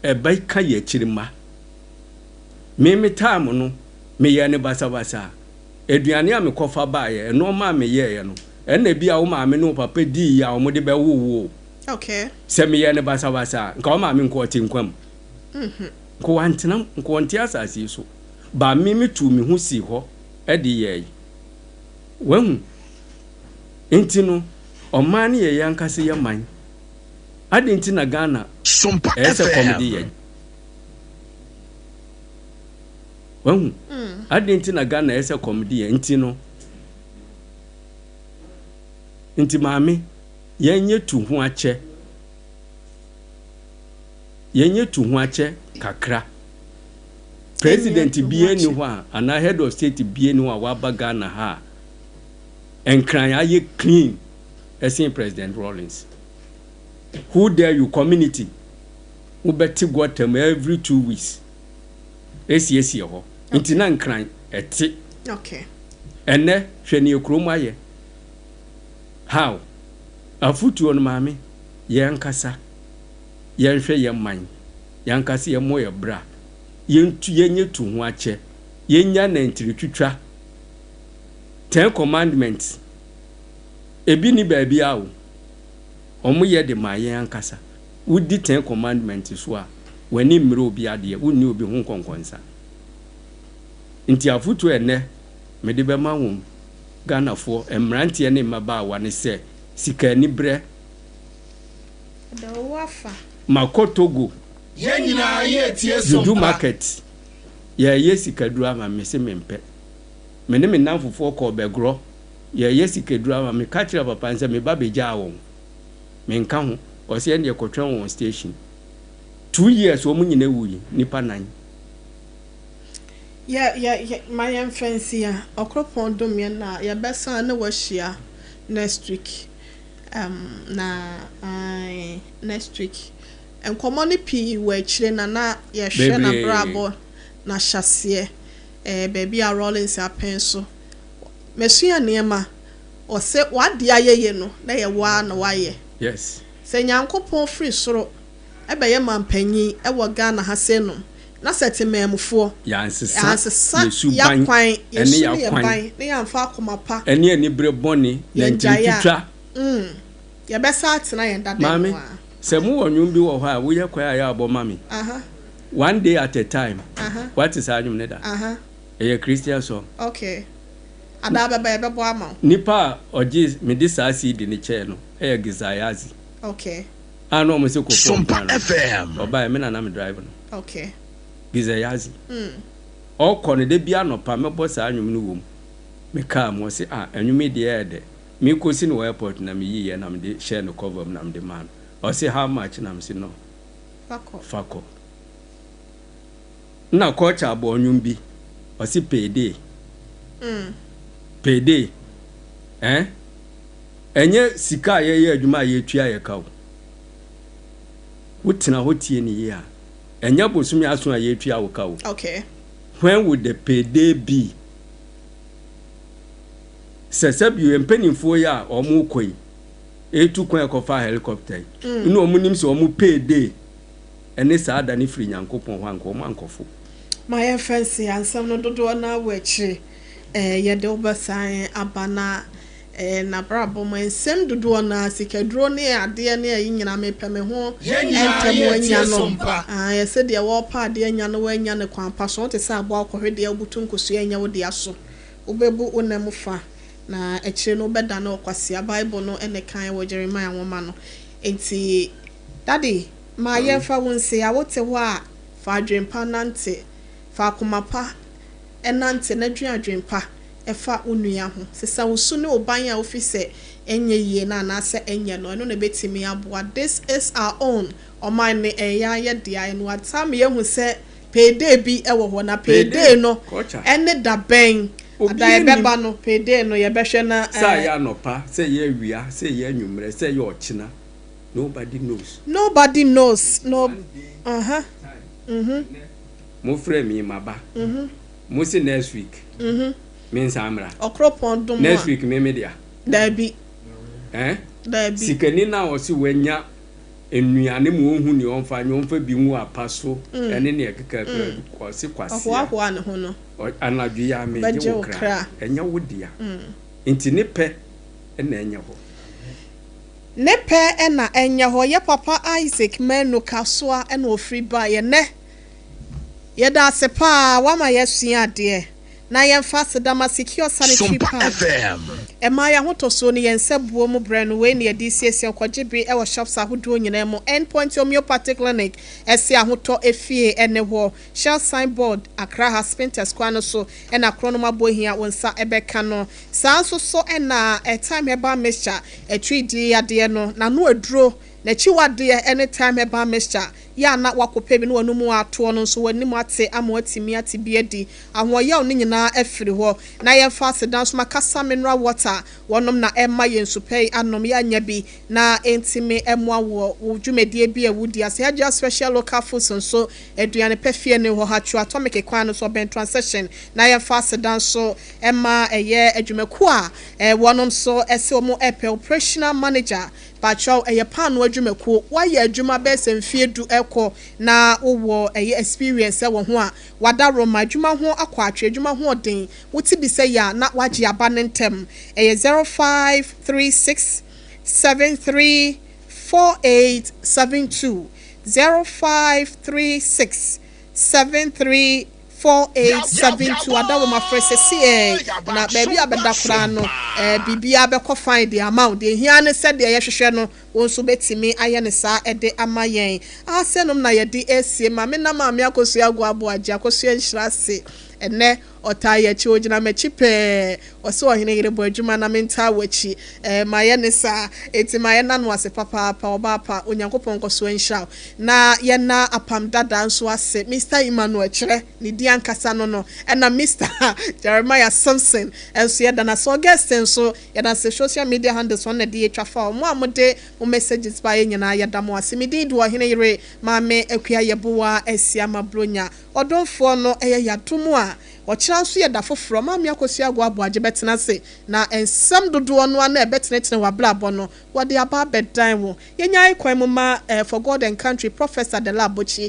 ɛbɛka yɛn akyiri mma. Me me time no, meyɛɛ no basabasa. Aduane a mekɔfa baeɛ, nnoɔma a meyɛeɛ no, ɛna bi a wo maame ne wo papa diiɛ a wɔde bɛwoo wo o. Okay. Sɛ meyɛɛ no basabasa a, nka wo maame nka ɔte nkwa mu. Nka wantena mu, nka ɔnte asase yi so. But me metuu me ho sii hɔ de yɛe. Wahu? Nti no, ɔman no yɛ yɛn ankasa yɛn man. Adɛn nti na Ghana Sompa ɛyɛ sɛ kɔm de FM. yɛn? Wahu? Adɛn nti na Ghana ɛyɛ sɛ kɔm de yɛn? Nti no, nti maame, yɛnyɛ tu ho akyɛ. Yɛnyɛ tu ho akyɛ kakra. Yɛnyɛ President tu ho biara nni akyɛ. hɔ a, anaa head of state biara nni hɔ a waba Ghana ha a, Nkran ayɛ clean ɛsen President Rawlings. Who dare you community wobɛte gutter mu every 2 weeks esiesie hɔ. Nti na Nkran ɛte. Ɛnɛ hwɛ nea kurom ayɛ. How? Afotuo no maame, yɛn ankasa yɛnhwɛ yɛn man, yɛn ankasa yɛmmɔ yɛn bra, yɛntu yɛnyɛ tu ho akyɛ, yɛnnya nantiritwitwa. Ten Commandments, ebi ni baabi a o, wɔn yɛ de maa yɛn ankasa. Wodi Ten Commandments so a, w'ani mmere obi adeɛ, wonni obi ho nkɔnkɔnsa. Nti afotuo a ɛnnɛ mede bɛma wɔn Ghanafoɔ, mmeranteɛ ne mmabaawa ne sɛ, sika aniberɛ. Ɛda wo afa. Makɔ Togo, Yɛn nyinaa yɛretie Juju Sompa. market, yɛreyɛ sikaduro ama me, mese mempɛ. Me ne me nnamfofoɔ kɔɔ Bɛgorɔ, yɛreyɛ sikaduro ama me. Meka kyerɛɛ papa no sɛ me ba bɛgyaa wɔn, menka ho. Ɔse ɛndeɛ kɔtwɛn wɔn station. 2 years wɔn nyina wui, nnipa nan. Yɛ yɛ yɛ ma yɛmfa nsi ha. Ɔkoropɔn dom yɛn na yɛbɛsan ne wahyia next week. Na ae, next week. Nkɔmmɔ no pii wɔ akyire na na yɛhwɛ Bebree. n'abrabɔ n'ahyɛseɛ. Baabi a Rawlings apɛn so. Masua nneɛma. Ɔsɛ w'adeɛ ayɛyɛ no na yɛ waa na wayɛ. Sɛ Nyankopɔn firi soro ɛbɛyɛ mampanyin ɛwɔ Ghana ha sei nom na sɛ te mmamufoɔ Yɛansesa yɛansesa yɛsu ban yɛakwan ɛne yɛsu ne yɛ yɛakwan ban ne yɛamfa akoma pa ɛne anibere bɔne na yɛgyae a ntiritwitwa. Yɛbɛsa atena yɛn dada mu Maame, a. sɛ mowɔ nnwom bi wɔ hɔ a woyɛ kwan a yɛ abɔ ma me. One Day at a Time. Wate saa nnwom ne da? Aha. Ɛyɛ Christian song. Okay. Adaa bɛba yɛbɛbɔ ama wo. Nipa a ɔgye mede saa CD ne kyɛɛ no ɛyɛ Gizayazi. A na ɔmo sɛ kɔfɔ Sompa mpena no. FM. Ɔbaeɛ me na na me drive no. Gizayazi. Ɔkɔ no da bi anɔpa mɛbɔ saa nnwom no wɔ mu. Me kaa mu ɔse ah nnwom yi deɛ ɛyɛ dɛ. Mekɔsi no wɔ airport na meyiiɛ na mede hyɛɛ no cover mu na mede maa no. Ɔse how much na mese no Fakɔ. Fakɔ. Na culture abɔ nnwom bi. Ɔsi payday. Payday. Eh? Ɛnyɛ sika a yɛyɛ adwuma a yɛtua yɛ ka o. Wotena hɔ tie ne yie a, ɛnyɛ bosome 7 a yɛtua wo ka o. When would the payday be? Sɛ sɛbio mpanimfoɔ yi a wɔn kɔ yi, etu kwan kɔfa helicopter yi, ne wɔn nim sɛ wɔn payday ɛne saa da ne firi Nyankopɔn hɔ anka wɔn ankɔfo. Ma yɛmfa nsi ansɛm no dodoɔ no awɔ akyire. Yɛde wobɛsan aba na n'abrabɔ mu nsɛm dodoɔ no a sikaduro ne adeɛ ne ayi nyinaa, mepɛ me ho Yɛn nyinaa ntɛm yɛtie anya no. Sompa. Yɛsɛ deɛ wɔrepa adeɛ anya no, wɔanya no kwan pa so. Wote sɛ aboa wokɔhwɛ deɛ wobutu nkosua anya wo de aso, wobɛbu wo nam fa na akyire no wobɛda no ɔkwasea. Bible no ɛne kan wɔ Jeremiah nwoma no. Nti Daddy, ma yɛmfa wo nse a wote hɔ a, fa adwempa nante, fa akoma pa ɛnante na dwen adwempa ɛfa wo nua ho. Sesa wo su ne wo ban a wofi sɛ ɛnyɛ yie no anaasɛ ɛnyɛ no, ɛno na ɛbɛtumi aboa. This is our own ɔman ne ɛyɛ ayɛ dea. Ɛno ata ma yɛhu sɛ payday bi ɛwɔ hɔ na payday no Culture. ɛne da bɛn ada Obiara nim. Yɛbɛba no payday no, yɛbɛhwɛ na Sɛ ayɛ anɔpa, sɛ ɛyɛ awia, sɛ ɛyɛ anwummerɛ, sɛ ɛyɛ ɔkyena, nobody knows. Nobody knows, no. One day time. Mofrɛ mi maba. Mo se next week me nsan mmra. Ɔkoropɔn dom. Next a week me me dea. Daabi. Eh? Daabi. Sikani na ɔse wanya nnuane mu, ɔnhu nea ɔmfa nyɛ, ɔmfa bi ngu apa so ɛne nea ɛkeka, ɔse kwasea. Ɔhoahoa ne ho no. Anadwo yi a megye Bɛgye wo wo kra. Kra. Ɛnyɛ wo dea, nti ne pɛ ɛna ɛnyɛ hɔ. Ne pɛ ɛna ɛnyɛ hɔ. Yɛ papa Isaac Manu Kasoa ɛna ofiri ba yɛ nɛ. Yɛda ase paa, wama yɛasua adeɛ. Na yɛmfa asedama Secure Sanitary Sompa Pad. FM. Ɛmaa yɛn ahotɔsoɔ no yɛn nsa buo mu brɛ no. Wei ne yɛde siesie nkɔgye bi ɛwɔ shops ahodoɔ nyinaa mu. Endpoint Homeopathic Clinic ɛsi ahotɔ efie ɛne hɔ. Shell signboard, Accra ha, Spintex kwan no so ɛna Kronom Abohia wɔn nsa ɛbɛka no saa nso so. Ɛna Ɛtime Herbal Mixture, atiridii adeɛ no n'ano aduro, n'akyiwadeɛ ɛne Time Herbal Mixture yɛ a na wakɔpɛ bi na wɔn mu atoɔ no nso wɔn anim ate ama wɔatumi ate bi adi ahoɔyaw no nyinaa afiri hɔ. Na yɛmfa aseda nso makasa mineral water, wɔnom na ɛma yɛn nsupɛ yi anom yɛanya bi na ntumi ɛmoa wɔ wo dwumadie bi a wodi ase. Hajia Special Local Foods nso, aduane pɛ fie ne hɔ Hatwo Atomic kwan no so, ɔbɛn transaction. Na yɛmfa aseda nso ɛma ɛyɛ adwumakuo a wɔnom nso ɛsɛ wɔn ɛpɛ operational manager. Pakyɛw, ɛyɛ paano adwumakuo. Wayɛ adwuma bɛyɛ sɛ mfie 10 ɛkɔ na wowɔ ɛyɛ experience ɛwɔ ho a wada roma adwuma ho akɔ atwe adwuma ho ɔden, wote bi sɛ yɛ a na wagye aba ne ntɛm. Ɛyɛ 0536 73 4872, 0536 73 4872. Adawoma, frɛ sɛsi ɛ na baabi a bɛda koraa no biribiara bɛkɔ fine de ama wo. Deɛ hia ne sɛdeɛ yɛhwehwɛ no, wɔn nso bɛtumi ayɛ ne saa ɛde ama yɛn asɛnum na yɛde esie. Maame na Maame Akosua ago aboagye, Akosua nhyira ase. Ɛnɛ ɔtaa yɛ akyi, ogyina m'akyi pɛɛ. Ɔsɛ ɔhene yere bɔ adwuma na mentaa wɔ akyi. Ma yɛ ne saa eti ma yɛ nano ase papaapa. Ɔbaa pa, Onyankopɔn nkɔ so nhyira wo. Na yɛna apam dada nso ase, Mr Emmanuel kyerɛ ne di ankasa no, ɛna Mr Jeremiah Simpson nso yɛda na so. Augustine nso yɛda se. Social media handles wɔn na de atwa fa wɔn a wɔde mo messages ba yɛ nyinaa, yɛda mo ase. Me din de ɔhene yere Maame Akua Yɛboa Asiama Bronya. Ɔdomfoɔ no ɛyɛ yɛadom a ɔkyerɛ nso yɛda foforɔ. Maame Akosua Ago Aboagye bɛtena ase na nsɛm dodoɔ no a na ɛbɛtenetene w'abrabɔ no, wɔde aba abɛdan wo. Yɛnyae kwan mu ma for God and Country, Professor Dela Abokyi.